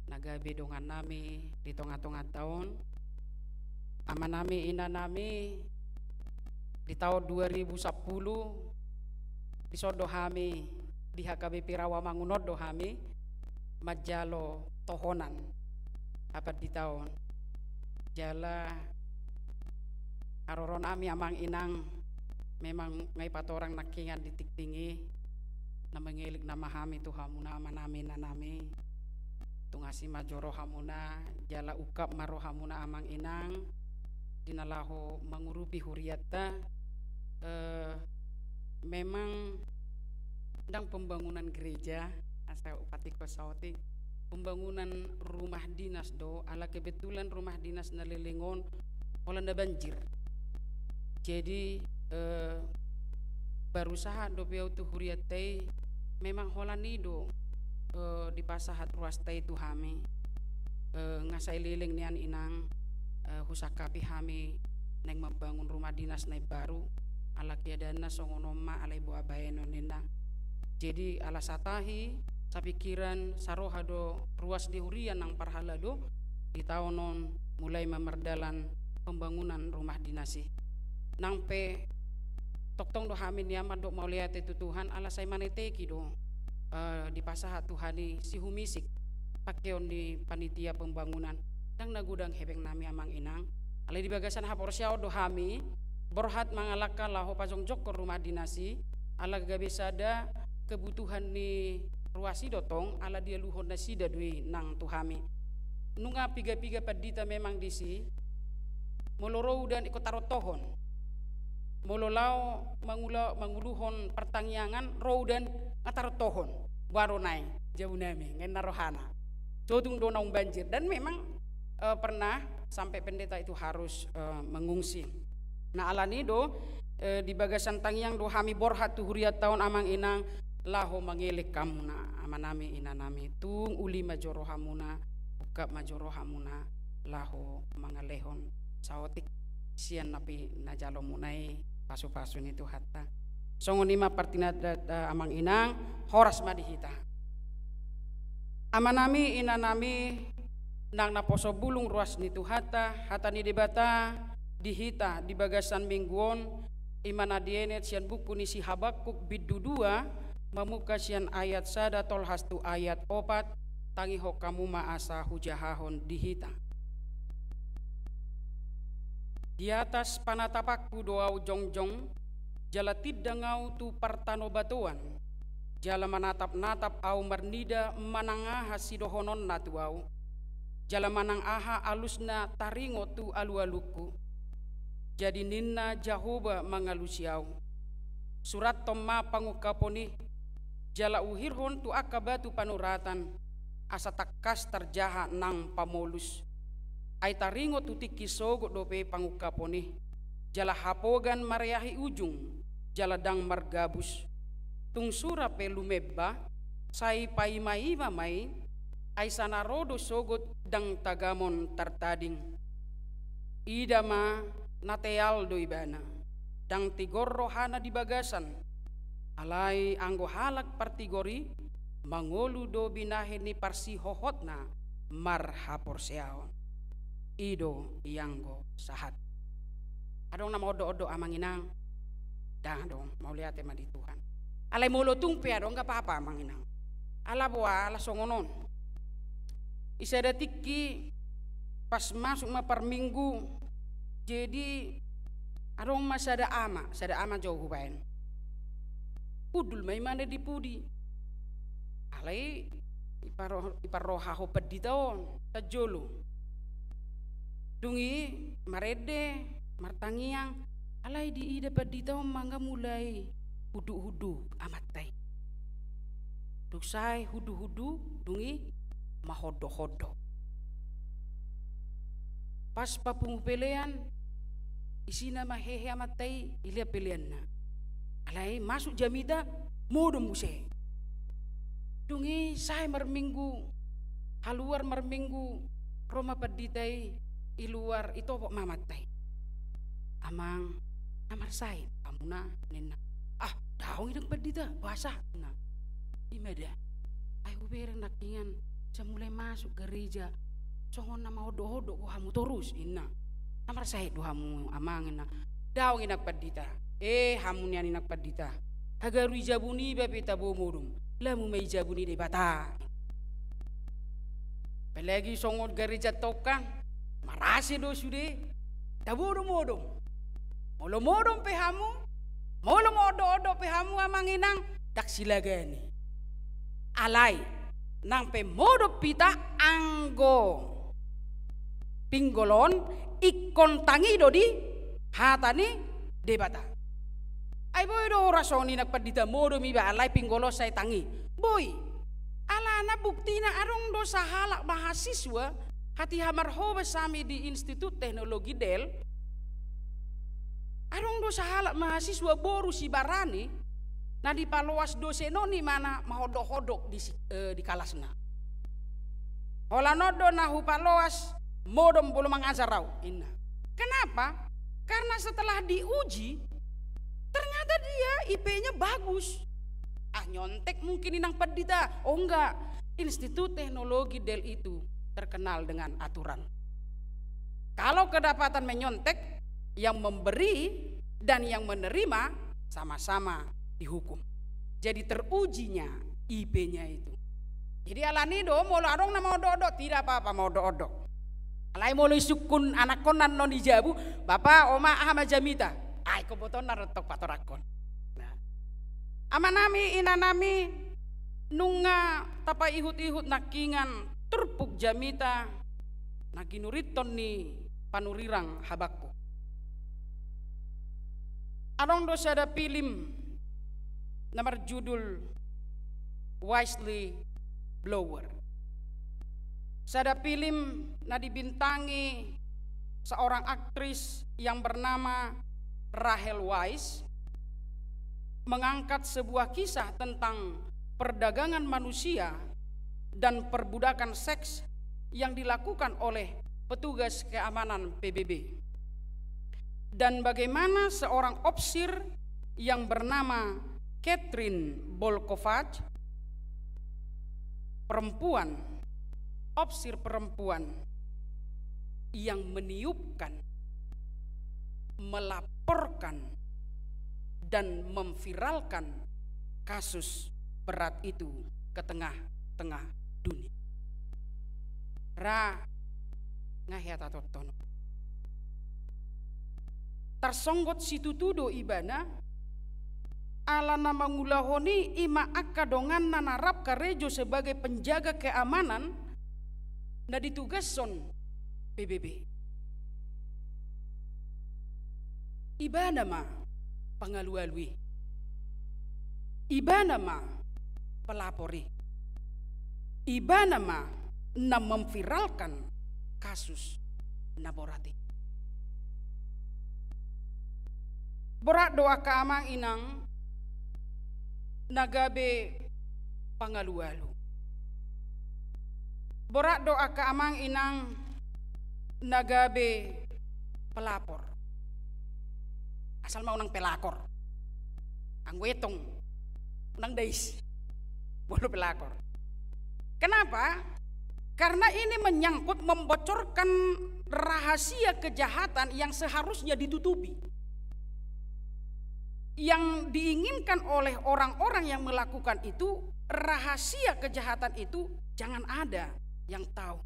na gabe dongannami di tongatonganta on. Amanami, inanami, di taon dua ribu sampulu, dison do hami di H K B P Rawamangun on do hami manjalo tohonan apandita on. Jala haroronami amang inang, memang nga i patorang nangkiningan di tingting i, na mangelek nama hami tu hamuna amanami, inanami. Tung asi ma jo rohamuna, jala ungkap ma rohamuna amang inang, di na laho mangurupi hurianta. Eh, memang ndang pembangunan gereja, asa hupatikko saotik, pembangunan rumah dinas do, ala kebetulan rumah dinas na leleng on holan na banjir. Jadi, eh, baru sahat dope au tu hurianta i, memang holan i do, eh, dipasahat ruasta i tu hami. Eh, nga sai leleng nian inang, eh, husangkapi hami naeng mambangun rumah dinas na imbaru, ala keadaanna songon on ma, alai boha baenon ninna. Jadi ala satahi, sapingkiran, saroha do ruas ni huria nang parhalado, di taon on mulai ma mardalan pembangunan rumah dinas i. Nang pe tongtong do hami nian mandok mauliate tu Tuhan, ala sai maneteki do, eh, dipasahat Tuhan i sihumisik pangkeon ni panitia pembangunan. Ndang na godang hepeng nami amang inang. Alai di bagasan haporseaon do hami borhat mangalangka laho pajongjongkon rumah dinas i, ala gabe sada kebutuhan ni ruas i do tong, ala dialuhon nasida do i nang tu hami. Nunga piga-piga pandita memang disi, molo ro udan ingkon tarontohon. Molo laho mangula-, manguluhon partangiangan, ro udan nga tarontohon. Boha do nai, jabu nami, nga inna rohana. Sotung do naung banjir. Dan memang, eh, pernah sampai pendeta itu harus, eh, mengungsi. Nah, alani do, eh, di bagasan tangiang do hami borhat tu hurianta on amang inang, laho mangelek hamuna, amanami, inanami, tung uli ma jo rohamuna, ungkap ma jo rohamuna, laho mangalehon saotik sian na pinajalo muna i pasu-pasu ni Tuhanta. Songon i ma partinandaan, amang inang, horas ma di hita. Amanami, inanami, nang naposo bulung ruas ni Tuhanta, hata ni Debata di hita di bagasan minggu on, i ma na dienet sian buku ni si Habakuk bindu dua, mamungka sian ayat sada tolhas tu ayat opat, tangihon hamu ma asa hujahahon di hita. Di atas panatapanku do au jongjong, jala tindang au tu partanobatoan, jala manatap-natap au marnida manang aha sidohononna tu au, jala manang aha alusna taringot tu alualungku. Jadi ninna Jahowa mangalusi au: Surathon ma pangungkapon i, jala uhirhon tu angka batu panuratan, asa tangkas tarjaha nang pamolus. Ai taringot tu tingki sogot dope pangungkapon i, jala hapogan mareahi ujung, jala ndang margabus. Tung sura pe lumemba, sai paimaima ma i, ai sana ro do sogot ndang tagamon tartading. Ida ma na teal do ibana, ndang tigor rohana di bagasan. Alai anggo halak partigor i, mangolu do binahen ni parsihohotna marhaporseaon. I do ianggo sahat. Adong na maondok-ondok amang inang? Ndang adong, mauliate ma di Tuhan. Alai molo tung pe adong, nggak apa-apa amang inang. Ala boha, ala songon on. Di sada tingki pas masuk ma parminggu, jadi adong ma sada ama, sada ama jo hubaen. Hundul ma imana di pudi. Alai iparo-, iparrohahon pandita on, sanjolo. Dung i marende, martangiang, alai diida pandita on ma nga mulai hunduk-hunduk amanta i. Dung sae hunduk-hunduk, dung i mahondok-hondok. Pas papungu pelean, isina ma hehe amanta i, ilean peleanna. Alai masuk jamita, modom muse. Dung i sae marminggu, haluar marminggu, ro ma pandita i, i luar, itopot ma amanta i. Amang, na marsahit hamuna, ninna. Ah, daong inang pandita, boasa, ninna. I ma da. Ai hubereng nangkiningan, sai mulai masuk gareja, songon na maondok-ondok do hamu torus, ninna. Na marsahit do hamu amang, ninna. Daong inang pandita. Eh, hamu nian inang pandita. Hagaru i jabu niba pe tabo modom, lamu ma i jabu ni Debata. Apalagi songon gareja tongka, marase do sude, tabo do modom. Molo modom pe hamu, molo maondok-ondok pe hamu amang inang, ndang silagani. Alai, nang pe modom hita anggo pinggol on, ingkon tangi do di hata ni Debata. Ai boi do horas songon i inang pandita, modom iba alai pinggol on sai tangi. Boi. Alana buktina adong do sahalak mahasiswa, hatiha marhobas hami di Institut Teknologi Del. Adong do sahalak mahasiswa boru Sibarani, na dipaloas dosen on imana maondok-ondok di si-, eh, di kalasna. Holan on do na hupaloas, modom molo mangajar au, ninna. Kenapa? Karena setelah diuji, ternyata dia I P-nya bagus. Ah, nyontek mungkin inang pandita. Oh, enggak. Institut Teknologi Del itu terkenal dengan aturan. Kalau kedapatan menyontek, yang memberi dan yang menerima sama-sama dihukum. Jadi terujinya I P-nya itu. Jadi alani do, molo adong na maondok-ondok, tidak apa-apa maondok-ondok. Alai molo isungkun anakkon annon i jabu, "Bapa, Oma, aha ma jamita?" Ai ingkon botoonna do tong patorangkon. Nah. Amanami, inanami, nunga tapaihut-ihut nangkiningan turpuk jamita na ginurithon ni panurirang habangku. Adong do sada film na marjudul Whistle Blower. Sada film na dibintangi seorang aktris yang bernama Rachel Weisz, mengangkat sebuah kisah tentang perdagangan manusia dan perbudakan seks yang dilakukan oleh petugas keamanan P B B. Dan bagaimana seorang opsir yang bernama Katrin Bolkovac, perempuan, opsir perempuan yang meniupkan, melaporkan, dan memviralkan kasus berat itu ke tengah-tengah dunia. Ra, nga hea tatonton. Tarsonggot situtu do ibana, ala na mangulahon i, i ma angka donganna na rap karejo sebagai penjaga keamanan na ditugashon P B B. Ibana ma pangalualu i. Ibana ma pelapor i. Ibana ma na memviralkan kasus na borat i. Borat do angka amang inang na gabe pangalualu. Borat do angka amang inang na gabe pelapor. Asal ma unang pelakor. Anggo etong unang dais. Molo pelakor. Kenapa? Karena ini menyangkut membocorkan rahasia kejahatan yang seharusnya ditutupi. Yang diinginkan oleh orang-orang yang melakukan itu, rahasia kejahatan itu jangan ada yang tahu.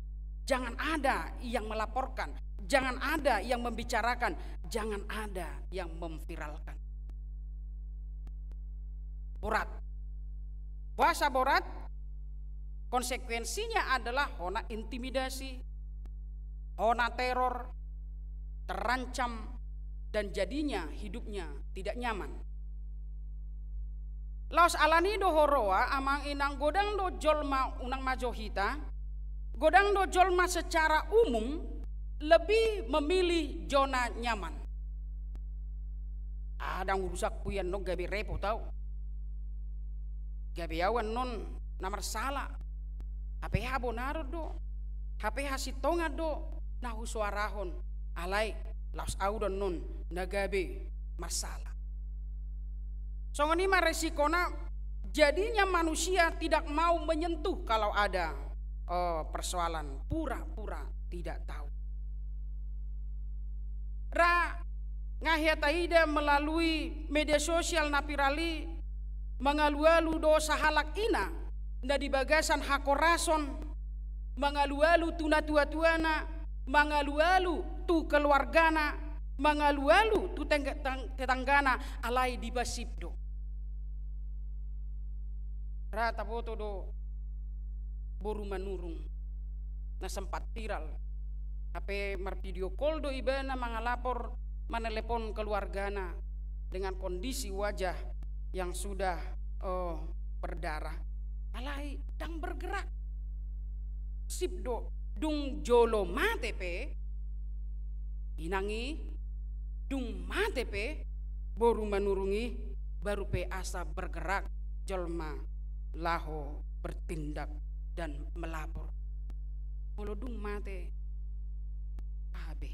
Jangan ada yang melaporkan, jangan ada yang membicarakan, jangan ada yang memviralkan. Borat. Boasa borat? Konsekuensinya adalah hona intimidasi, hona teror, terancam, dan jadinya hidupnya tidak nyaman. Laos alani do huroha, amang inang, godang do jolma, unang ma jo hita, godang do jolma secara umum lebih memilih zona nyaman. Ah, ndang urusanku i annon gabe repot au. Gabe au annon na marsala. Hape habonaron do. Hape hasintongan do na husoarahon. Alai laos au do annon na gabe marsala. Songon i ma resikona, jadinya manusia tidak mau menyentuh kalau ada, eh, persoalan, pura-pura tidak tahu. Ra nga hea taida melalui media sosial na viral i, mangalualu do sahalak ina na di bagasan hakorason, mangalualu tu natua-tuana, mangalualu tu keluargana, mangalualu tu tengga-, tang-, tetanggana, alai dipasip do. Ra taboto do boru Manurung na sempat viral. Hape marvideo call do ibana mangalapor, manelepon keluargana dengan kondisi wajah yang sudah, eh, berdarah. Alai ndang bergerak. Sip do, dung jolo mate pe inang i, dung mate pe boru Manurung i, baru pe asa bergerak jolma laho bertindak dan melapor. Molo dung mate, aha be?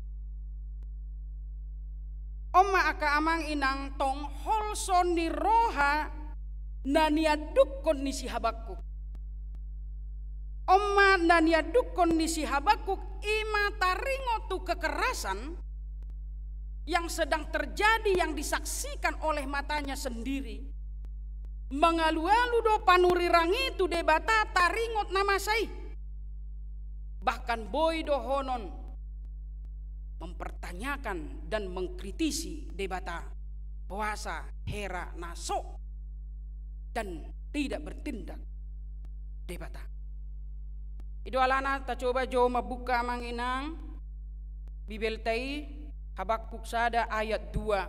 On ma angka amang inang tong holso ni roha na niandukkon ni si Habakuk. On ma na niandukkon ni si Habakuk, i ma taringot tu kekerasan yang sedang terjadi, yang disaksikan oleh matanya sendiri. Mangalualu do panurirang i tu Debata taringot na masa i. Bahkan boi dohonon mempertanyakan dan mengkritisi Debata, boasa hera na so dan tidak bertindak Debata. I do alana tacoba jo mambuka amang inang Bibelta i, Habakuk sada ayat dua.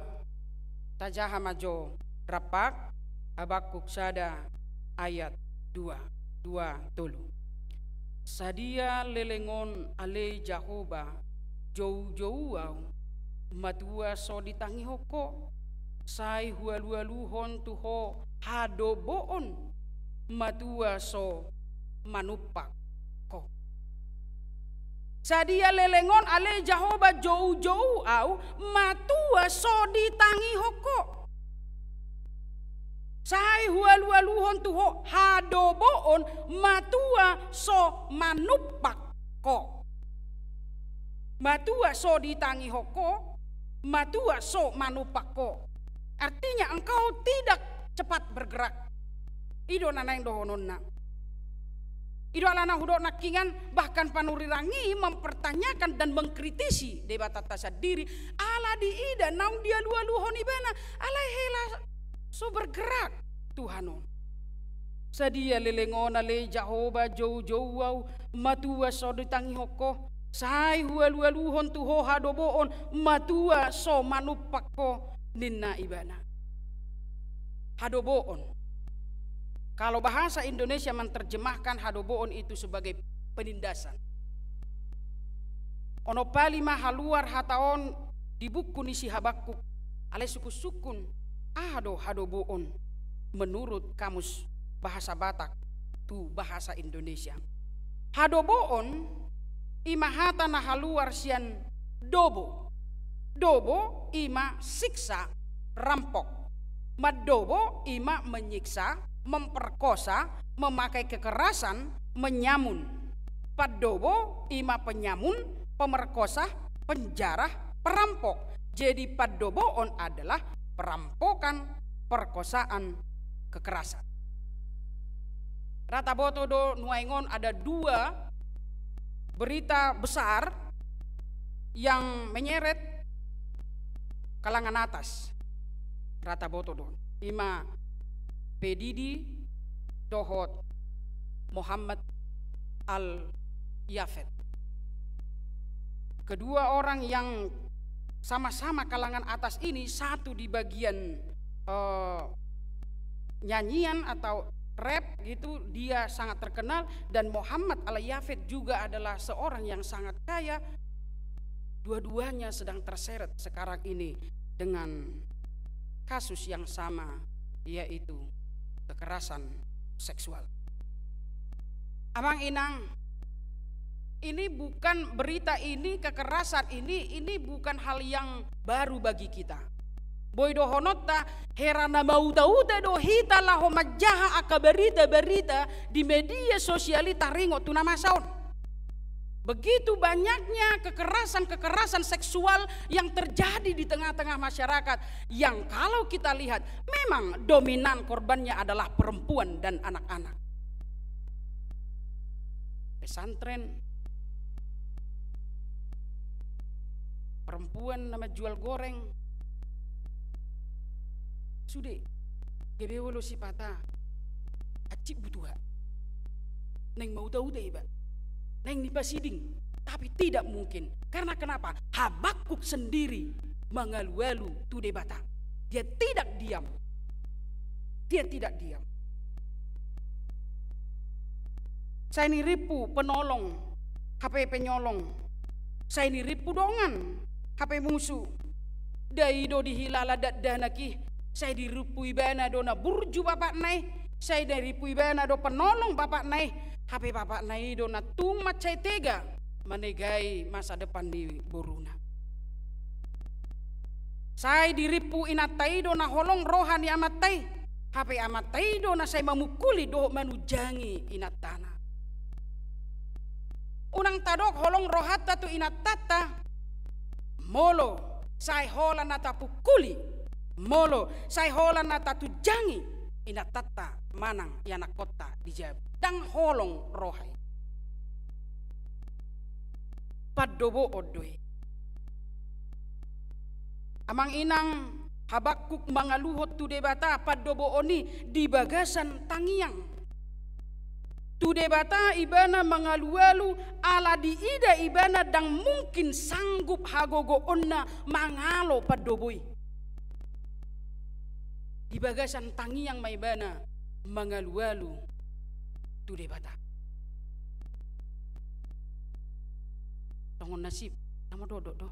Tajaha ma jo rampak, Habakuk sada ayat dua, dua, tolu. Sadia leleng on ale Jahowa, joujou au, matua so ditangihon ho, sai hualualuhon tu ho hadoboon, matua so manumpak ho. Sadia leleng on ale Jahowa, joujou au, matua so ditangihon ho. Sai hualualuhon tu ho hadoboon, matua so manumpak ho. Matua so ditangihon ho, matua so manumpak ho. Artinya engkau tidak cepat bergerak. I do na naeng dohononna. I do alana hudok nangkiningan, bahkan panurirang i mempertanyakan dan mengkritisi Debatanta sandiri, ala diida naung dialualuhon ibana, alai hela so bergerak Tuhan on. Sadia leleng on ale Jahowa, joujou au, matua so ditangihon ho, sai hualualuhon tu ho hadoboon, matua so manumpak ho, ninna ibana. Hadoboon. Kalau bahasa Indonesia menerjemahkan hadoboon itu sebagai penindasan. Onom pali ma haluar hata on di buku ni si Habakuk, alai sungkun-sungkun, aha do hadoboon menurut Kamus Bahasa Batak tu bahasa Indonesia. Hadoboon i ma hata na haluar sian dobo. Dobo i ma siksa, rampok. Mandobo i ma menyiksa, memperkosa, memakai kekerasan, menyamun. Pandobo i ma penyamun, pemerkosa, penjarah, perampok. Jadi pandoboon adalah perampokan, perkosaan, kekerasan. Ra taboto do nuaeng on ada dua berita besar yang menyeret kalangan atas. Ra taboto do. I ma P D D dohot Mohammad Al Yafet. Kedua orang yang sama-sama kalangan atas ini, satu di bagian, eh, nyanyian atau rap gitu, dia sangat terkenal, dan Mohammad Al Yafet juga adalah seorang yang sangat kaya. Dua-duanya sedang terseret sekarang ini dengan kasus yang sama, yaitu kekerasan seksual. Amang inang, ini bukan, berita ini, kekerasan ini, ini bukan hal yang baru bagi kita. Boi dohononta, hera na mauta-uta do hita laho manjaha angka berita-berita di media sosial i taringot tu na masa on. Begitu banyaknya kekerasan-kekerasan seksual yang terjadi di tengah-tengah masyarakat, yang kalau kita lihat, memang dominan korbannya adalah perempuan dan anak-anak. Pesantren, perempuan na manjual goreng, sude, gabe olo sipata, hansit butuha. Naeng mauta-uta iba. Naeng dipasiding. Tapi tidak mungkin. Karena kenapa? Habakuk sendiri mangalu-alu tu Debata. Dia tidak diam. Dia tidak diam. Sai nirimpu penolong, hape penyolong. Sai nirimpu dongan, hape musu. Dai do dihilala dakdanak i, sai dirimpu ibana do na burju bapakna i, sai dirimpu ibana do penolong bapakna i, hape bapakna i do na tung mansai tega manegai masa depan ni boruna. Sai dirimpu inanta i do na holong roha ni amanta i, hape amanta i do na sai mamungkuli dohot manunjangi inantana. Unang tadok holong rohanta tu inantanta, molo sai holan na tapungkuli, molo sai holan na tatunjangi inantanta manang ianakkonta di jabu. Ndang holong roha i. Pandoboon do i. Amang inang, Habakuk mangaluhon tu Debata pandoboon i di bagasan tangiang. Tu Debata ibana mangalu-alu, ala diida ibana ndang mungkin sanggup hagogoonna mangalo pandobo i. Di bagasan tangiang ma ibana mangalu-alu tu Debata. Tongon nasib, nama dodok do.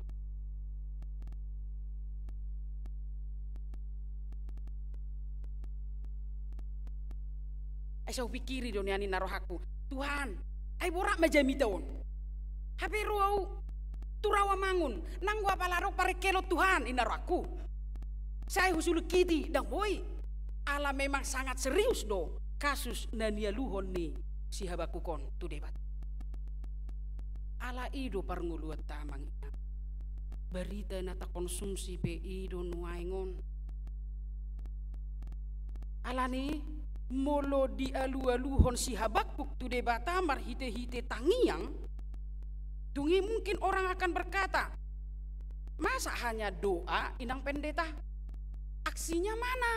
Ai sai hupingkiri do nian ninna rohangku, Tuhan, ai borat ma jamita on. Hape ro ahu tu rawa mangun, nanggo apala ro parengkelon Tuhan, ninna rohangku. Sai husulingkiti, ndang boi. Ala memang sangat serius do kasus na nialuhon ni si Habakuk on tu Debata. Ala i do parngoluanta amang inang. Barita na takonsumsi pe i do nuaeng on. Alani, molo dialu-aluhon si Habakuk tu Debata marhite-hite tangiang, tung i mungkin orang akan berkata, "Masa hanya doa, Inang Pendeta? Aksinya mana?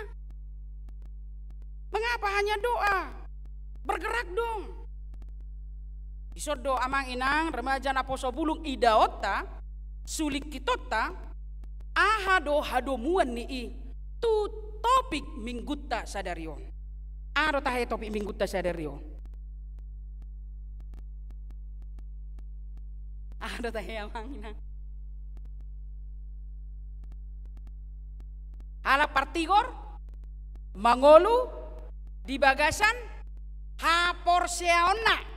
Mengapa hanya doa? Bergerak dong!" Dison do amang inang, remaja naposobulung, idaonta, sulingkitonta, aha do hadomuan ni i tu topik minggunta sadari on. Aha do tahe topik minggunta sadari on? Aha do tahe, amang inang? Halak partigor mangolu di bagasan haporseaonna.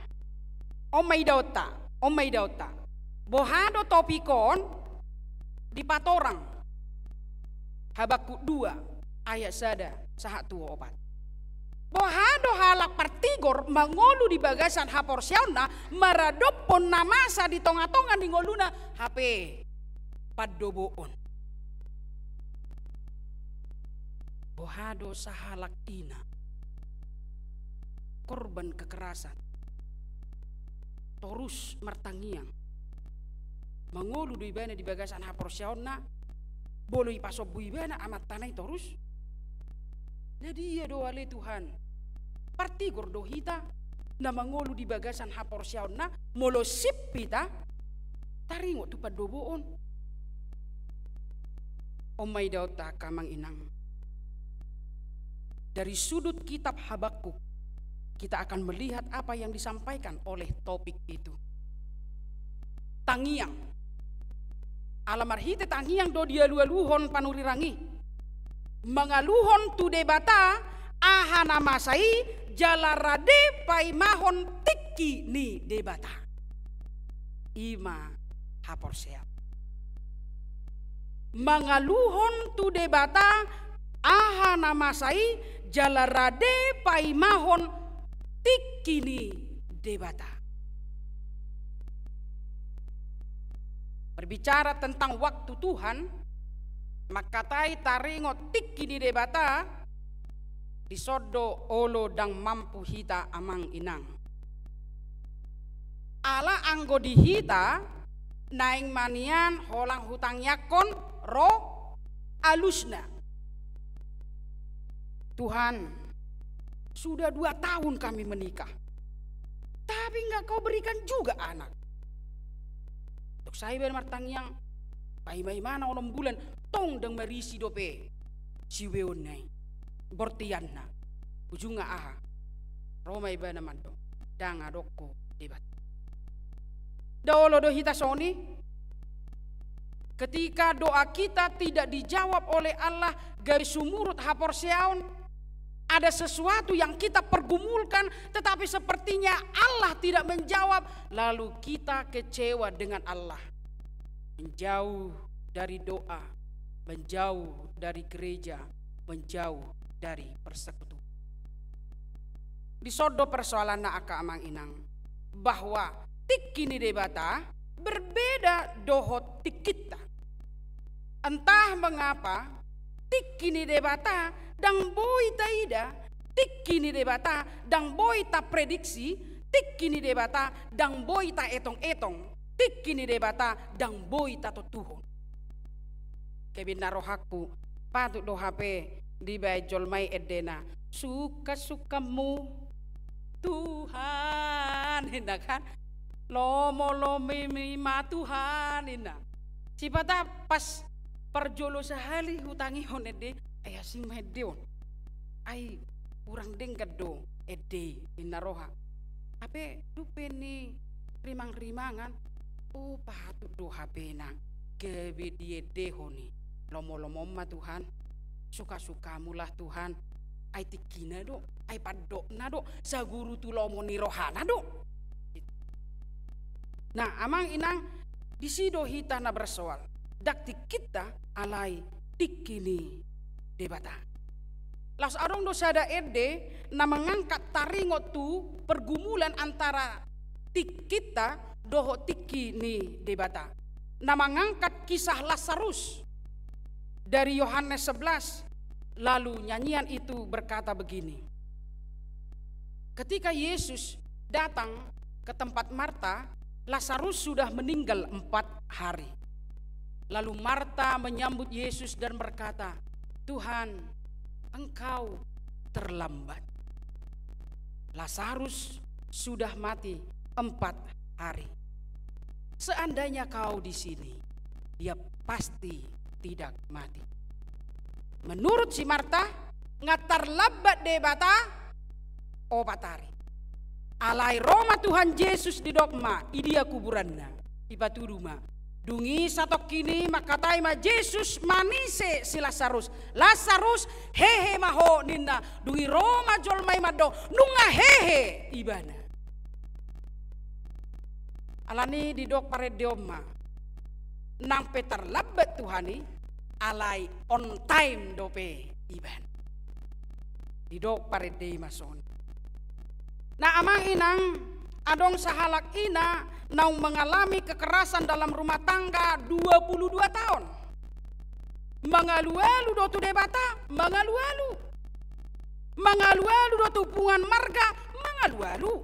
On ma idaonta, on ma idaonta. Boha do topik on? Dipatorang Habakuk dua ayat sada sahat tu opat. Boha do halak partigor mangolu di bagasan haporseaonna maradophon na masa di tongatonga ni ngoluna, hape pandoboon? Boha do sahalak ina korban kekerasan torus martangiang, mangolu do ibana di bagasan haporseaonna, molo ipasombu ibana amantana i torus? Na dia do ale Tuhan, partigor do hita na mangolu di bagasan haporseaonna, molo sip hita taringot tu pandoboon? On ma idaonta, angka amang inang. Dari sudut kitab Habakuk, kita akan melihat apa yang disampaikan oleh topik itu. Tangiang. Ala marhite tangiang do dialualuhon panurirang i, mangaluhon tu Debata aha na masa i, jala rade paimahon tingki ni Debata. I ma haporseaon. Mangaluhon tu Debata aha na masa i, jala rade paimahon tingki ni Debata. Berbicara tentang waktu Tuhan, mangkatai taringot tingki ni Debata, dison do olo ndang mampu hita, amang inang. Ala anggo di hita, naeng ma nian holan hutangiangkon ro alusna. Tuhan, sudah dua tahun kami menikah, tapi nggak kau berikan juga anak. Dung sae ibana martangiang, paimaimana onom bulan, tong ndang marisi dope siubeonna i, bortianna. Ujungna aha? Ro ma ibana mandok, ndang adong ho Debata. Nda olo do hita songon i? Ketika doa kita tidak dijawab oleh Allah, gabe sumurut haporseaon, ada sesuatu yang kita pergumulkan, tetapi sepertinya Allah tidak menjawab, lalu kita kecewa dengan Allah. Menjauh dari doa, menjauh dari gereja, menjauh dari persekutuan. Dison do persoalanna, angka amang inang, bahwa tingki ni Debata berbeda dohot tingkinta. Entah mengapa, tingki ni Debata ndang boi taida, tingki ni Debata ndang boi taprediksi, tingki ni Debata ndang boi taetong-etong, tingki ni Debata ndang boi tatontuhon. Gabe inna rohangku, patut do hape dibaen jolma i endena, suka-sukamu Tuhan, inna kan? Lomo-lomomi ma Tuhan, inna. Sipata pas parjolo sahali hutangihon ende, ai asing ma ende on. Ai hurang denggan do ende i, inna roha. Hape dung pe ni rimang-rimangan, o, patut do hape na gabe diendehon i. Lomo-lomom ma Tuhan, suka-sukamulah Tuhan. Ai tingkina do, ai pandokna do, saguru tu lomo ni rohana do. Nah, amang inang, disi do hita na bersoal. Ndang tingkinta, alai tingki ni Debata. Laos adong do sada ende na mangangkat taringot tu pergumulan antara tingkinta dohot tingki ni Debata. Na mangangkat kisah Lazarus dari Yohanes sebelas, lalu nyanyian itu berkata begini, ketika Yesus datang ke tempat Marta, Lazarus sudah meninggal empat hari. Lalu Marta menyambut Yesus dan berkata, "Tuhan, Engkau terlambat. Lazarus sudah mati empat hari. Seandainya kau di sini, dia pasti tidak mati." Menurut si Marta, nga tarlambat Debata opat ari. Alai ro ma Tuhan Jesus, didok ma, idia kuburanna, dipatudu ma. Dung i satongkin i mangkatai ma Jesus manise si Lasarus. "Lasarus, hehe ma ho," ninna. Dung i ro ma jolma i mandok, nunga hehe ibana. Alani didok parende on ma, nang pe tarlambat Tuhan i, alai on time dope ibana. Didok parende i ma songon i. Nah, amang inang, adong sahalak ina naung mengalami kekerasan dalam rumah tangga dua puluh dua tahun. Mangalualu do tu Debata, mangalualu. Mangalualu do tu hubungan marga, mangalualu.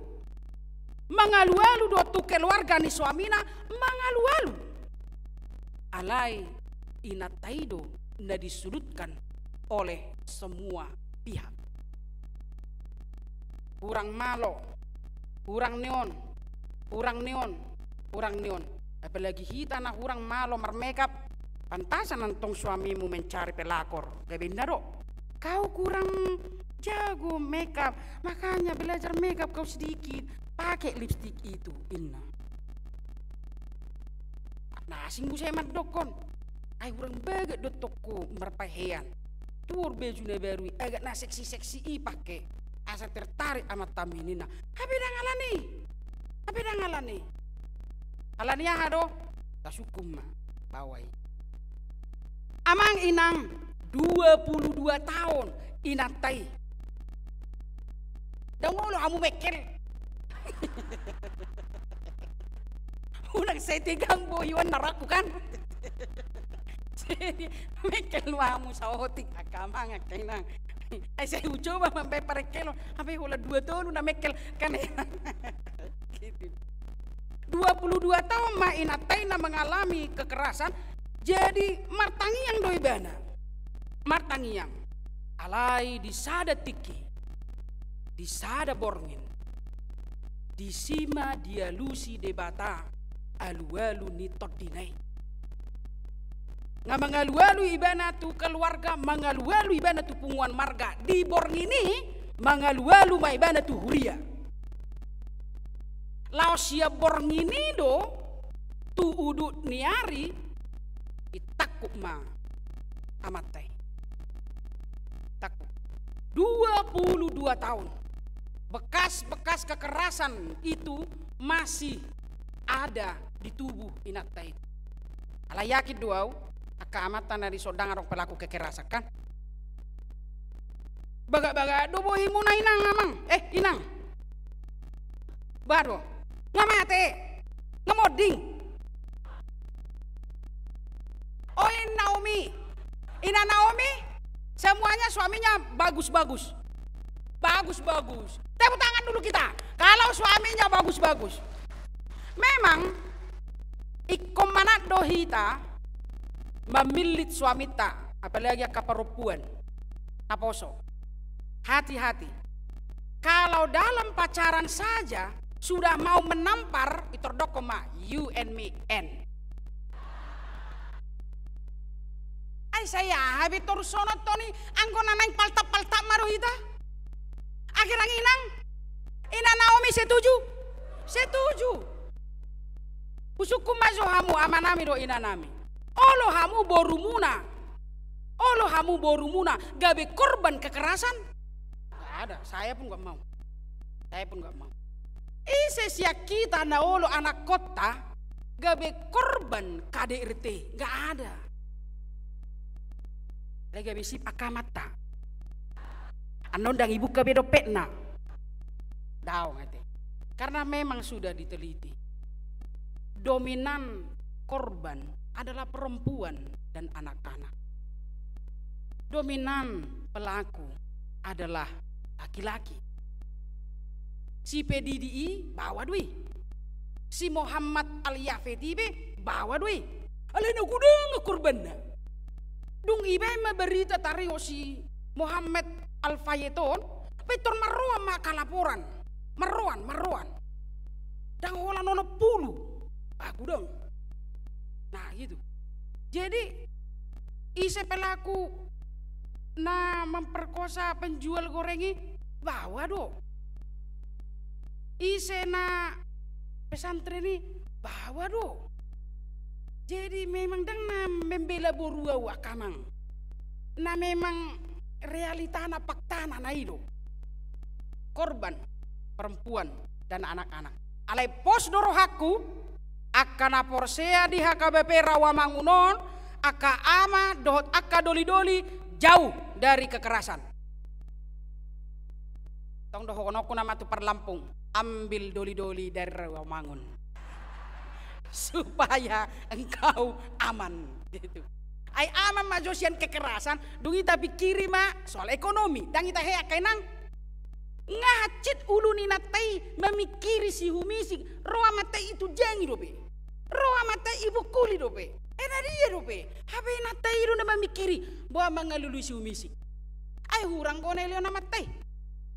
Mangalualu do tu keluarga ni suamina, mangalualu. Alai inanta i do na disudutkan oleh semua pihak. Hurang malo, hurang ni on, hurang ni on, hurang ni on. Apalagi hita na hurang malo marmekap, pantasan antong suamimu mencari pelakor, gabe ninna do, "Kau kurang jago makeup, makanya belajar makeup kau sedikit, pakai lipstik itu," ninna. Na asing muse mandokkon, "Ai hurang bagas do antong ho marpahean. Tuor baju na baru i, agak na seksi-seksi i pake, asa tertarik amantami," ninna. Hape ndang alani, hape ndang alani. Alani aha do? Tasungkun ma baoa i. Amang inang, dua puluh dua tahun inanta i. Ndang olo hamu mekkel. Unang sai tegang bohion na rohangku kan. Jadi mekkel ma hamu saotik, angka amang, angka inang. Ai sai hucoba mambaen parengkelon, hape holan dua tolu na mekkel kan. Gitu. Dua puluh dua tahun ma inanta i na mengalami kekerasan, jadi martangiang do ibana. Martangiang. Alai di sada tingki, di sada borngin, disi ma dialusi Debata alualu ni tondina i. Nga mangalualu ibana tu keluarga, mangalualu ibana tu punguan marga. Di borngin i, mangalualu ma ibana tu huria. Laos sian borngin i do tu udut ni ari, ditangkup ma amanta i. Tangkup. Dua puluh dua tahun. Bekas-bekas kekerasan itu masih ada di tubuh inanta i. Alai yakin do au, angka amanta na dison ndang adong pelaku kekerasan kan. Bagak-bagak do bohimuna inang, amang. Eh, inang. Boha do? Nga mate. Nga monding. Oh, i Naomi. Ina Naomi, semuanya suaminya bagus-bagus. Bagus-bagus. Tepuk tangan dulu kita. Kalau suaminya bagus-bagus. Memang, ingkon manat do hita mamillit suaminta, apalagi angka parompuan. Naposo. Hati-hati. Kalau dalam pacaran saja sudah mau menampar, itordokkon ma, you and me and. Ai sai aha be torus songon on i, anggo na naeng paltak-paltak ma do hita. Akhirna inang, ina Naomi setuju? Setuju. Husungkun ma jo hamu amanami dohot inanami. Olo hamu borumuna. Olo hamu borumuna gabe korban kekerasan? Nggak ada, saya pun nggak mau. Saya pun nggak mau. Ise sian hita na olo anakkonta gabe korban K D R T? Nggak ada. Alai gabe sip angka amanta. Annon ndang ibuka be dompetna. Daong ate. Karena memang sudah diteliti. Dominan korban adalah perempuan dan anak-anak. Dominan pelaku adalah laki-laki. Si Pedidi i baoa do i. Si Muhammad Al Yafeti be baoa do i. Alai na godang korbanna. Dung ibaen ma berita taringot si Muhammad Al Fayed on, pintor marroan ma angka laporan. Marroan, marroan. Ndang holan onom pulu. Bah, godang. Nah, gitu. Jadi, ise pelaku na memperkosa penjual goreng i, baoa do. Ise na pesantren i? Baoa do. Jadi memang ndang na membela boru au angka amang. Na memang realitana, faktana na i do. Korban perempuan dan anak-anak. Alai pos do rohangku, angka na porsea di H K B P Rawamangun on, angka ama dohot angka doli-doli jauh dari kekerasan. Tong dohononku nama tu Parlampung, ambil doli-doli dari Rawamangun supaya engkau aman, gitu. Ai aman ma jo sian kekerasan, dung i tapingkiri ma soal ekonomi, ndang i tahe angka inang. Nga hansit ulu ni inanta i mamingkiri si Humisik, ro amanta i itunjangi dope. Ro amanta i ibungkuli dope. Ai na dia dope. Hape inanta i do na mamingkiri, boha mangalului si Humisik. Ai hurang do na ilean amanta i.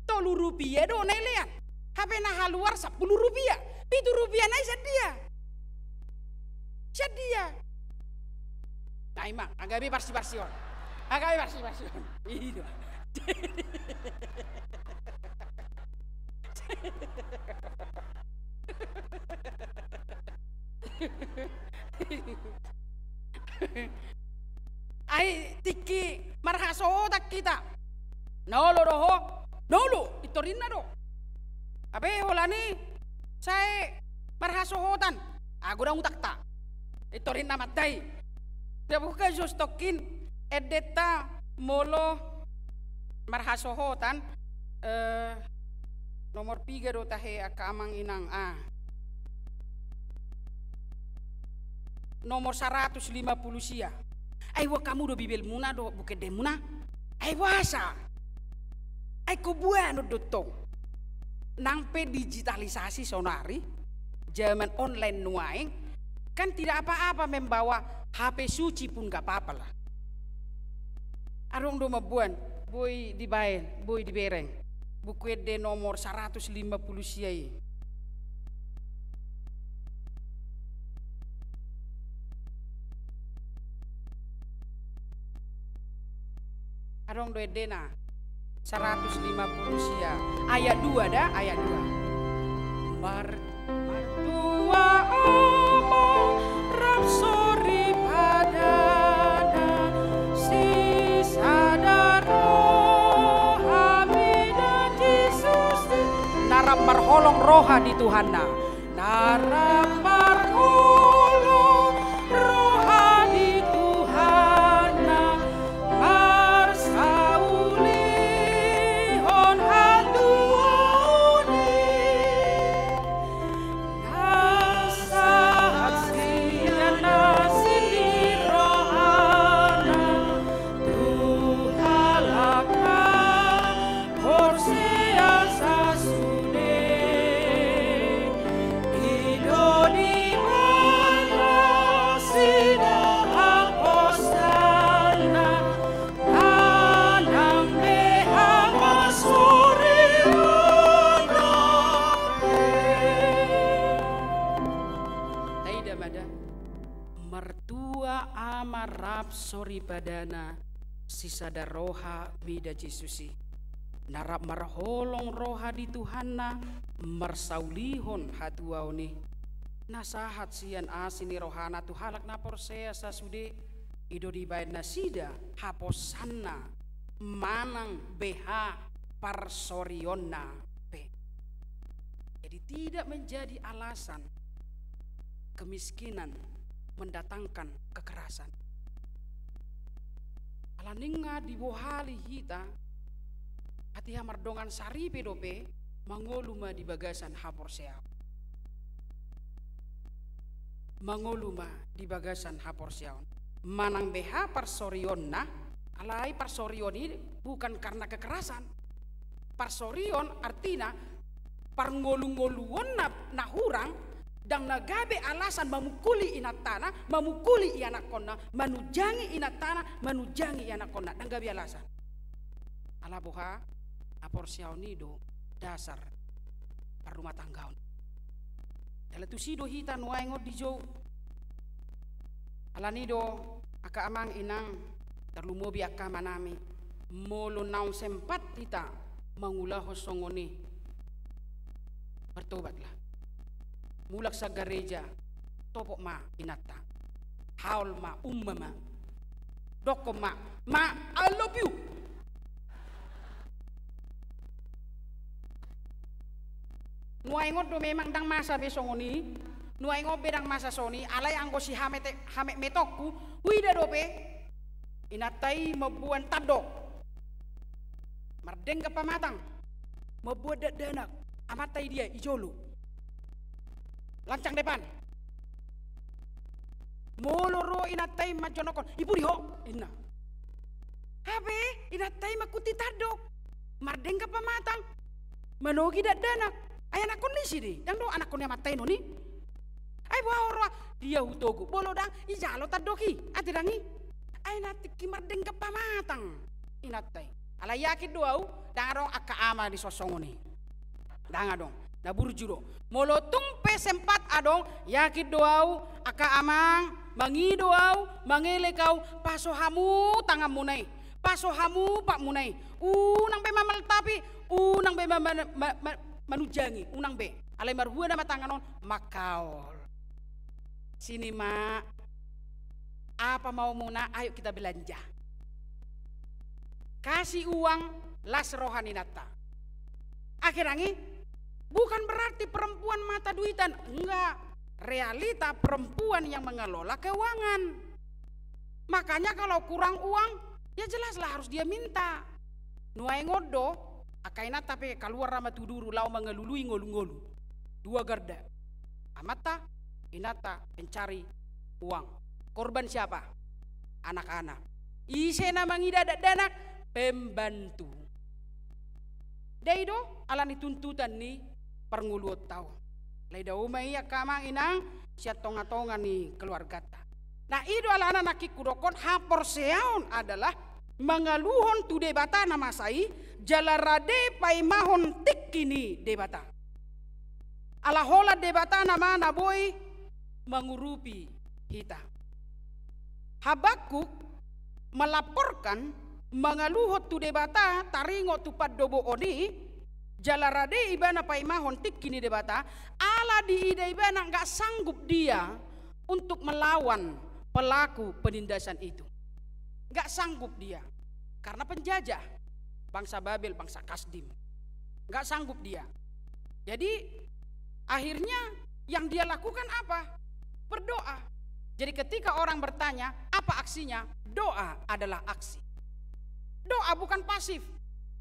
Tolu rupia do na ilean. Hape na haluar sampulu rupia. Pitu rupia nai sian dia. Sian dia. Nah, ima, gabe parsi-parsi on. Gabe parsi-parsi on. I do. Ai tingki marhasohotan hita. Na olo do ho, na olo, pintor ninna do. Hape holan i sai marhasohotan. Ah, godang utangta. Pintor ninna amanta i. Dia buka just talking, endenta molo marhasohotan, eh, nomor piga do tahe angka amang inang, ah. Nomor saratus lima pulu sia. Ai boan hamu do Bibelmuna dohot buku endemuna? Ai boasa? Ai ingkon boanon do tong. Nang pe digitalisasi saonari, zaman online nuaeng, kan tidak apa-apa membawa H P suci pun nggak apa-apa lah. Adong do mamboan, boi dibaen, boi dibereng. Buku ende nomor saratus lima pulu sia i. Adong do endena. Saratus lima pulu sia. Ayat dua da, ayat dua. Mar-, martua ama rap soripadana, sisada roha mida Jesus. Na rap marholong roha di Tuhanna. Na rap marholong roha di Tuhanna, marsaulihon hatuaon i. Na sahat sian asi ni rohana tu halak na porsea sasude. I do di mana sida haposanna, manang beha parsorionna. Taida ma da. Martua ama rap soripadana, sisada roha mida Jesus i. Na rap marholong roha di Tuhanna, marsaulihon hatuaon i. Na sahat sian asi ni rohana tu halak na porsea sasude, i do dibaen nasida haposanna manang beha parsorionna pe. Jadi tidak menjadi alasan kemiskinan mendatangkan kekerasan. Ala nunga dibohali hita, hatiha mardongan saripe dope, mangolu ma di bagasan haporseaon. Mangolu ma di bagasan haporseaon. Manang beha parsorionna, alai parsorion i bukan karena kekerasan. Parsorion artina parngolu-ngoluonna na hurang, ndang na gabe alasan mamungkuli inantana, mamungkuli ianakkonna, manunjangi inantana, manunjangi ianakkonna, ndang gabe alasan. Ala boha? Haporseaon i do dasar parrumatanggaon. Jala tusi do hita nuaeng on dijou. Alani do, angka amang inang, tarlumobi angka amanami, molo naung sempat hita mangulahon songon i, Bertobatlah. Mulak sian gareja, topot ma inanta. Haol ma, umma ma. Dokkon ma, "Ma, I love you." Nuaeng on do memang ndang masa be songon i. Nuaeng on be ndang masa songon i, alai anggo si hamet-, hametmetonku, huida dope inanta i mamboan tandok. Mardenggan pamatang. Mamboan dakdanak. Amanta i dia, i jolo. Lancang depan. Molo ro inanta i manjonokhon, "I pudi ho," ninna. Hape inanta i mangkuti tandok. Mardenggan pamatang. Manogi dakdanak. Ai anakkon ni si di, ndang do anakkon ni amanta i non i. Ai boha ho ro, "Dia hutogu." Molo ndang, ijalo tandok i. Ate ndang i. Ai na tingki mardenggan pamatang inanta i. Alai yakin do au, ndang adong angka ama di sosongon i. Ndang adong. Na burju do. Molo tung pe sempat adong, yakin do au, angka amang, mangido au, mangelek au, paso hamu tanganmuna i. Paso hamu patmuna i. Unang be mamaltapi, unang be ma-, ma-, ma-, ma-, manunjangi, unang be. Alai marhua nama tangan on, mangkaol. Sini ma, apa maumuna, ayo kita belanja. Kasih uang, las roha ni inanta. Akhirnya, bukan berarti perempuan mata duitan, enggak. Realita perempuan yang mengelola keuangan. Makanya kalau kurang uang, ya jelaslah harus dia minta. Nuaeng on do, angka inanta pe kaluar ma tu duru laho mangalului ngolu-ngolu. Dua garda. Amanta, inanta, pencari uang. Korban siapa? Anak-anak. Ise na mangida dakdanak? Pembantu. Ndai do, alani tuntutan ni parngoluonta on. Alai dao ma i angka amang inang, sian tonga-tonga ni keluarganta. Nah, i do alana nangkin hudokkon haporseaon adalah mangaluhon tu Debata na masa i, jala rade paimahon tingki ni Debata. Ala holan Debata nama na boi mangurupi hita. Habakuk melaporkan, mangaluhon tu Debata, taringot tu pandoboon i, jala rade ibana paimahon tingki ni Debata, ala diida ibana nggak sanggup dia untuk melawan pelaku penindasan itu. Nggak sanggup dia. Karena penjajah. Bangsa Babel, bangsa Kasdim. Nggak sanggup dia. Jadi, akhirnya yang dia lakukan apa? Berdoa. Jadi, ketika orang bertanya, "Apa aksinya?" Doa adalah aksi. Doa bukan pasif.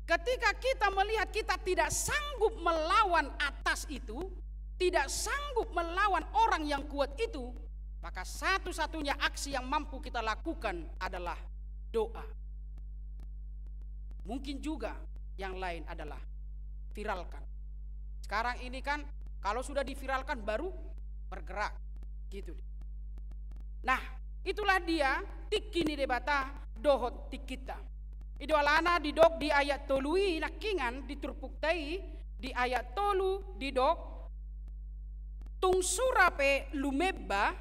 Ketika kita melihat kita tidak sanggup melawan atas itu, tidak sanggup melawan orang yang kuat itu, maka satu-satunya aksi yang mampu kita lakukan adalah doa. Mungkin juga yang lain adalah viralkan. Sekarang ini kan, kalau sudah diviralkan, baru bergerak. Gitu. Nah, itulah dia tingki ni Debata dohot tingkinta. I do alana didok di ayat tolu i nangkiningan di turpukta i, di ayat tolu didok, tung sura pe lumeba,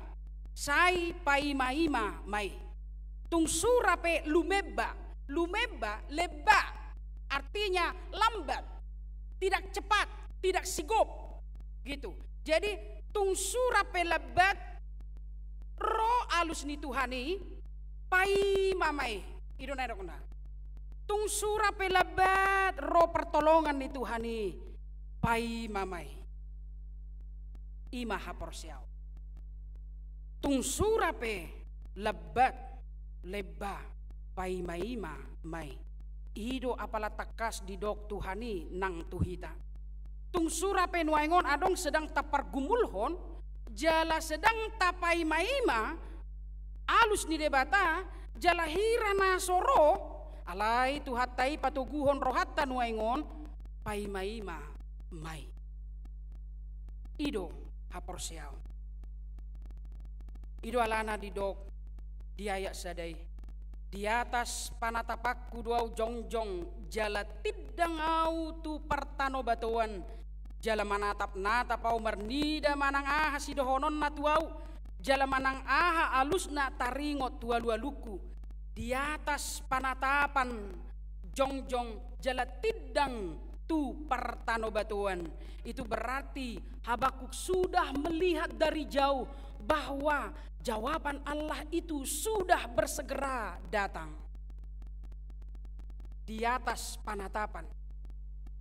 sai paima-ima ma i. Tung sura pe lumeba, lumeba, leba, artinya lambat, tidak cepat, tidak sigop, gitu. Jadi, tung sura pe lambat ro alus ni Tuhan i, paima ma i. I do na didokna. Tung sura pe lambat ro pertolongan ni Tuhan i, paima ma i. I ma haporseaon. Tung sura pe lambat, leba, paima-ima ma i. I do apala tangkas didok Tuhan i nang tu hita. Tung sura pe nuaeng on adong sedang tapargumulhon, jala sedang tapaima-ima alus ni Debata, jala hira na so ro, alai Tuhanta i patoguhon rohanta nuaeng on, paima-ima ma i. I do haporseaon. I do alana didok di ayat sada i. Di atas panatapanku do ahu jongjong, jala tindang ahu tu partanobatoan, jala manatap-natap ahu marnida manang aha sidohononna tu ahu, jala manang aha alusna taringot tu alu-alungku. Di atas panatapan jongjong jala tindang tu partanobatoan. Itu berarti Habakuk sudah melihat dari jauh bahwa jawaban Allah itu sudah bersegera datang. Di atas panatapan.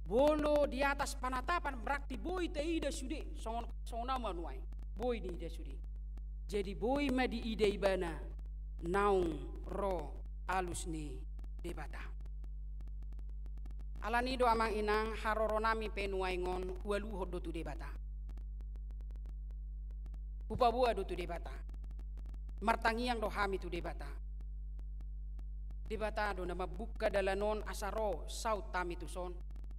Molo di atas panatapan berarti boi taida sude, songon, songon au ma nuaeng. Boi diida sude. Jadi boi ma diida ibana naung ro alus ni Debata. Alani do amang inang, haroronami pe nuaeng on hualuhon do tu Debata. Hupaboa do tu Debata. Martangiang do hami tu Debata. Debata do na mambuka dalan on asa ro saut hami tuson.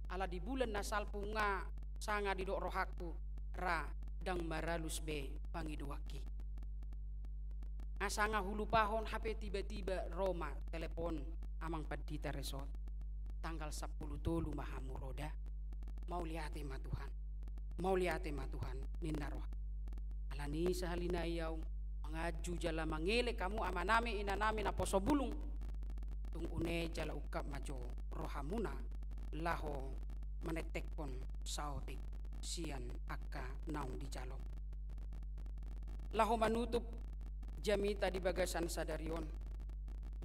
Ala di bulan na salpu nga sanga didok rohangku, ra ndang maralus be pangidoanki. Nga sanga hulupahon hape tiba-tiba ro ma telepon amang pandita resort. Tanggal sampulu tolu ma hamu ro da. Mauliate ma Tuhan. Mauliate ma Tuhan, ninna roha. Alani sahali nai au manganju jala mangelek hamu amanami inanami naposo bulung. Tung une jala ungkap ma jo rohamuna laho manentekhon saotik sian angka naung dijalo. Laho manutup jamita di bagasan sadari on.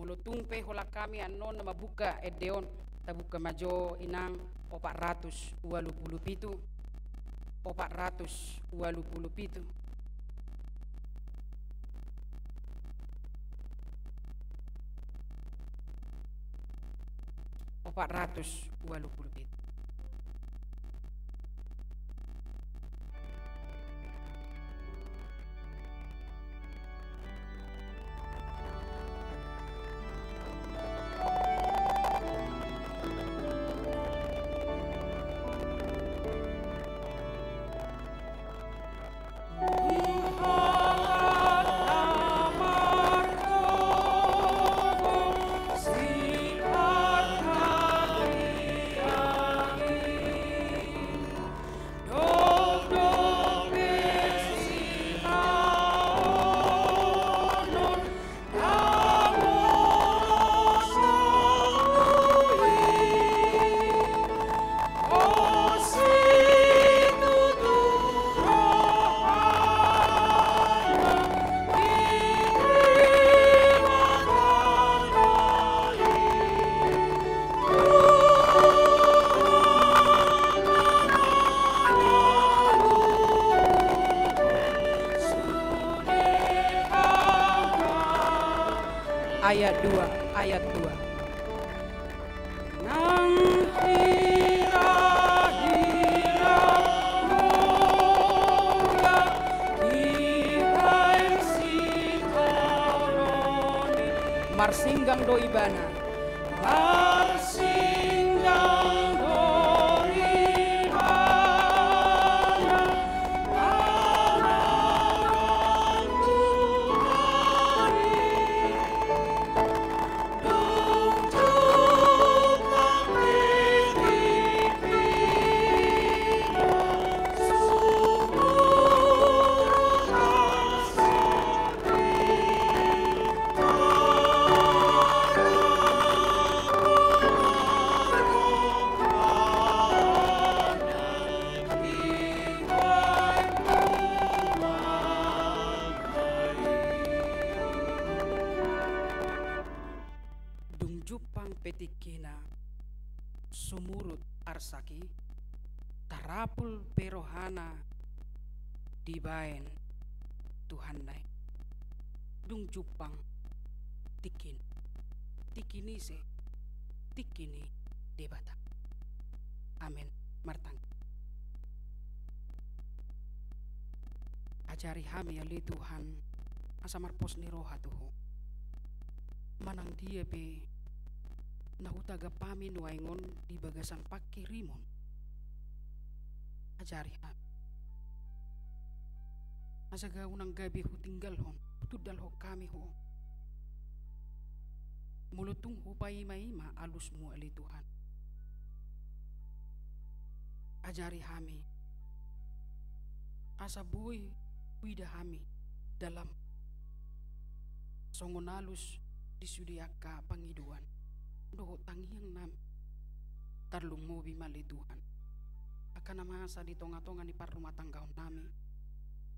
Molo tung pe holan hami annon na mambuka ende on, tabuka ma jo inang opat ratus ualu pulu pitu, opat ratus ualu pulu pitu. Opat ratus ualu pulu pitu. Ayat dua, ayat dua. Nang hira-hira mulia dibaen sitaonon i. Marsinggang do ibana. Marsinggang do ibana. Dung jumpang pe tingkina sumurut arsak i, tarapul pe rohana dibaen Tuhanna i. Dung jumpang tingkin, tingkin ise? Tingki ni Debata. Amen. Martangiang. Ajari hami ale Tuhan, asa marpos ni roha tu Ho. Manang dia pe na hutagap hami nuaeng on di bagasan pangkirimon. Ajari hami. Asa unang gabe hutinggalhon, hutundalhon hami Ho. Molo tung hupaimaima alusmu ale Tuhan. Ajari hami. Asa boi huida hami dalam songon alus di sude angka pangidoan dohot tangiangnami. Tarlumobi ma ale Tuhan angka na masa di tonga-tonga ni parrumatanggaonnami,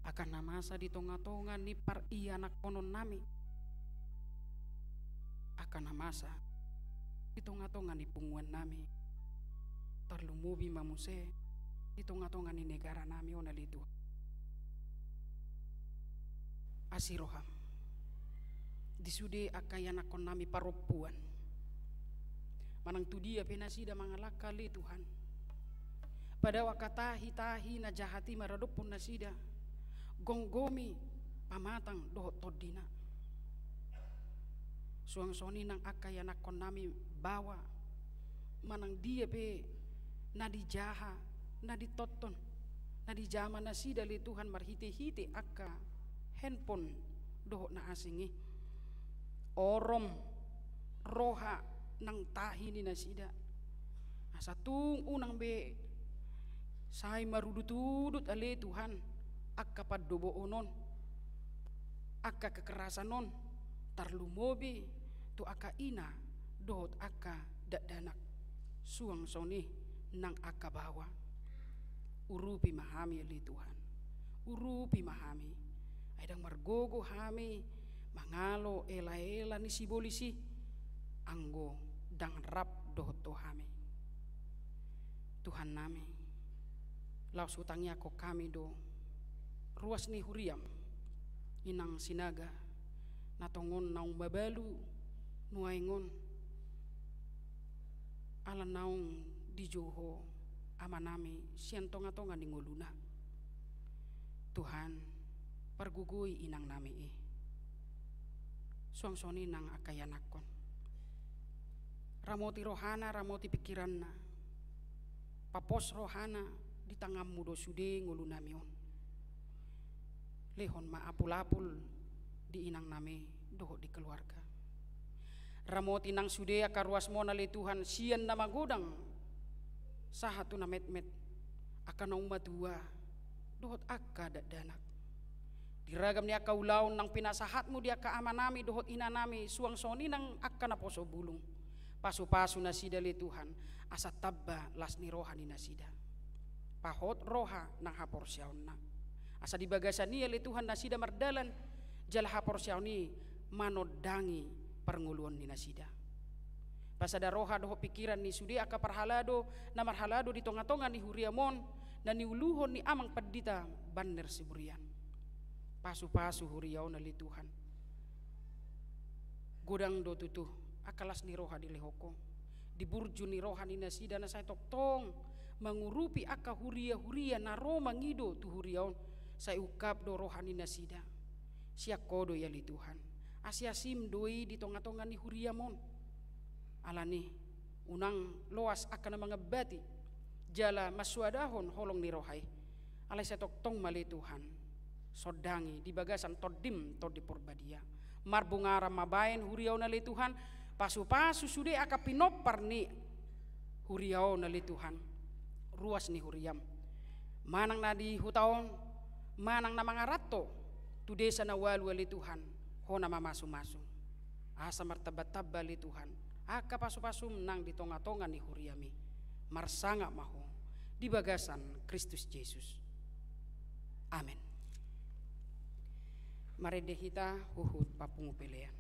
angka na masa di tonga-tonga ni parianakkononnami, angka na masa di tonga-tonga ni punguannami, tarlumobi ma muse di tonga-tonga ni negaranami on ale Tuhan. Asi roham di sude angka ianakkonnami parompuan, manang tu dia pe nasida mangalangka ale Tuhan, padao angka tahi-tahi na jahat i maradophon nasida, gomgomi pamatang dohot tondina. Suang songon i nang angka ianakkonnami baoa, manang dia pe na dijaha, na ditonton, na dijama nasida ale Tuhan marhite-hite angka handphone dohot na asing i. Orom roha nang tahi ni nasida, asa tung unang be sai marudut-udut ale Tuhan angka pandoboon on, angka kekerasan on, tarlumobi tu angka ina dohot angka dakdanak, suang songon i nang angka baoa. Urupi ma hami ale Tuhan, urupi ma hami, ai ndang margogo hami mangalo ela-ela ni sibolis i anggo ndang rap dohot Ho hami. Tuhannami, laos hutangiangkon hami do ruas ni huriam, inang Sinaga, na tongon naung mabalu nuaeng on, ala naung dijou Ho amanami sian tonga-tonga ni ngoluna. Tuhan, pargogoi inangnami i. Suang songon i nang angka ianakkon. Ramoti rohana, ramoti pikiranna. Papos rohana, di tanganmu do sude ngolunami on. Lehon ma apul-apul di inangnami dohot di keluarga. Ramoti nang sude angka ruasmon ale Tuhan, sian na magodang sahat tu na metmet, angka naung matua dohot angka dakdanak. Di ragam ni angka ulaon nang pinasahatmu di angka amanami dohot inanami, suang songon i nang angka naposo bulung. Pasu-pasu nasida ale Tuhan, asa tamba las ni roha ni nasida. Pahot roha nang haporseaonna, asa di bagasan i ale Tuhan nasida mardalan, jala haporseaon i manondangi parngoluon ni nasida. Pasada roha dohot pikiran ni sude angka parhalado na marhalado di tonga-tonga ni huriam on, na niuluhon ni amang pandita Banner Siburian. Pasu-pasu huria on ale Tuhan. Godang do tutu angka las ni roha dilehon Ho. Di burju ni roha ni nasida na sai tongtong mangurupi angka huria-huria na ro mangido tu huria on, sai ungkap do roha ni nasida. Sian Ho do i ale Tuhan. Asi-asim do i di tonga-tonga ni huriam on. Alani, unang loas angka na mangambati jala mansoadahon holong ni roha i. Alai sai tongtong ma ale Tuhan, sondangi di bagasan Tondim, Tondi Porbadia. Marbungaran ma baen huria on ale Tuhan, pasu-pasu sude angka pinompar ni huria on ale Tuhan. Ruas ni huriam, manang na di huta on, manang na mangaranto tu desa na ualu ale Tuhan, Ho na mamasu-masu. Asa martamba-tamba ale Tuhan angka pasu-pasum nang di tonga-tonga ni huriami. Marsangap ma Ho di bagasan Kristus Jesus. Amen. Marende hita huhut papungu pelean.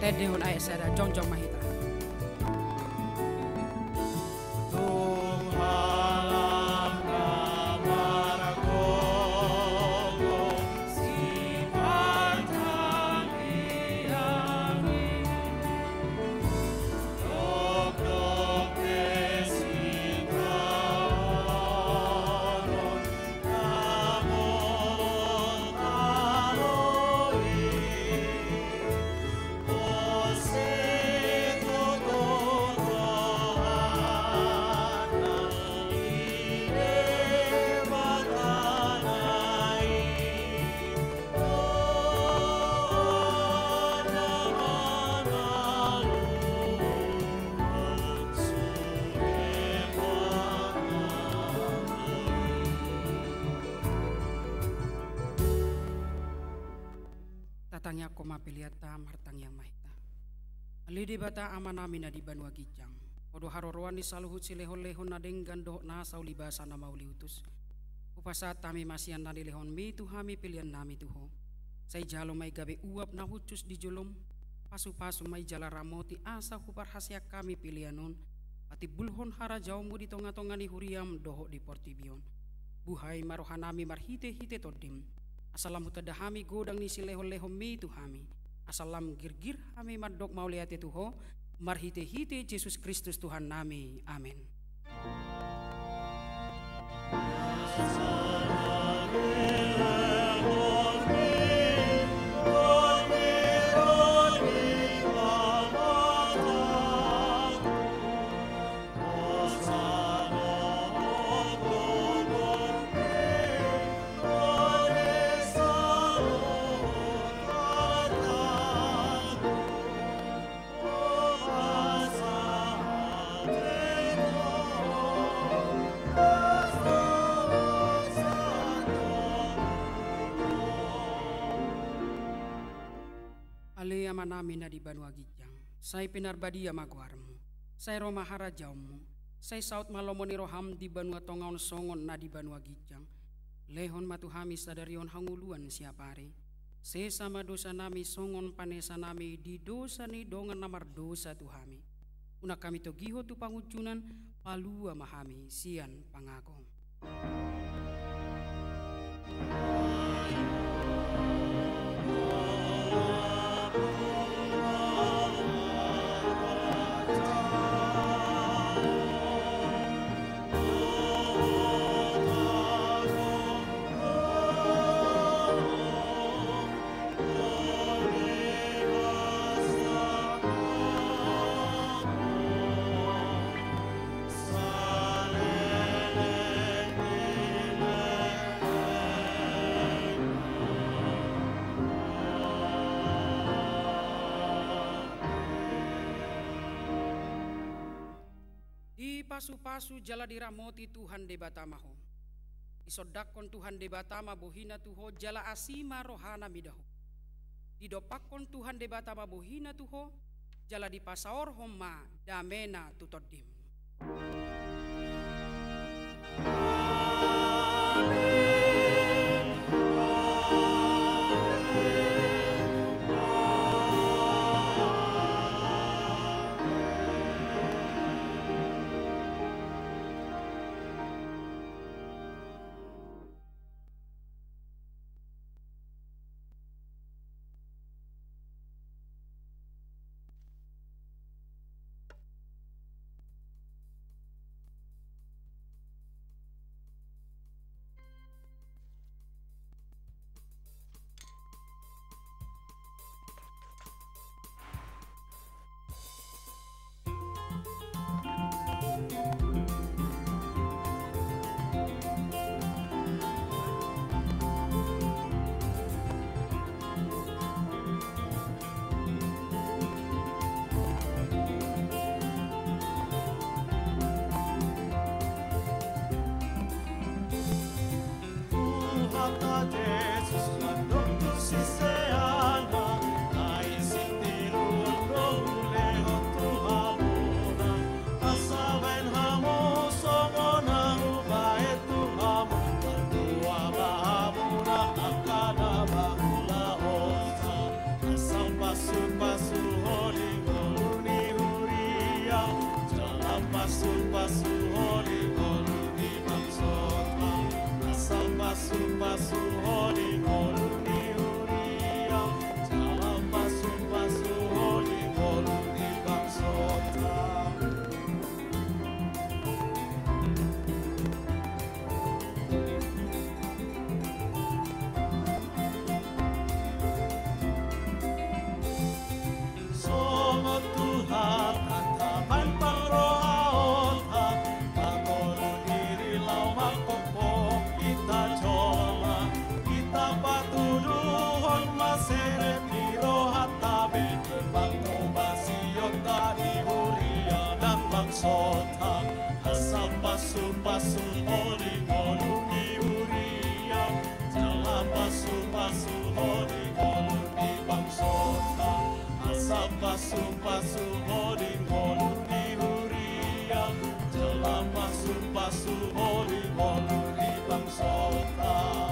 Endehon ayat sada, jongjong ma hita. Tatangiangkon ma peleanta, martangiang ma hita. Ale Debata Amanami na di banua ginjang, Ho do haroroan ni saluhut silehonlehon na denggan dohot nasa ulibasa na mauliutus. Hupasahat hami ma sian na nilehonmi tu hami peleannami tu Ho. Sai jalo ma i gabe uap na hushus di jolom, pasupasu ma i jala ramoti asa huparhaseang hami pelean on patimbulhon harajaonmu di tongatonga ni huriam dohot di portibi on. Buhai ma rohanami marhitehite Tondim, asa lam hutanda hami godang ni silehonlehonmi tu hami, asa lam girgir hami mandok mauliate tu Ho, marhitehite Jesus Kristus Tuhannami. Amen. Ale Amanami na di banua ginjang, sai pinarbadia ma goarmu, sai ro ma harajaonmu, sai saut ma lomo ni roham di banua tonga on songon na di banua ginjang. Lehon ma tu hami sadari on hangoluan siapari. Sesa ma dosanami songon panesanami di dosa ni dongan na mardosa tu hami. Unang hami togihon tu pangunjunan, palua ma hami sian pangago. Dipasupasu jala diramoti Tuhan Debata ma ho. Disondangkon Tuhan Debata ma bohina tu ho jala asi ma rohana mida ho. Didompakkon Tuhan Debata ma bohina tu ho, jala dipasaorhon ma damena tu tondim. Pasu-pasu ho di ngolu ni huria, jala pasu-pasu ho di ngolu ni bangsonta.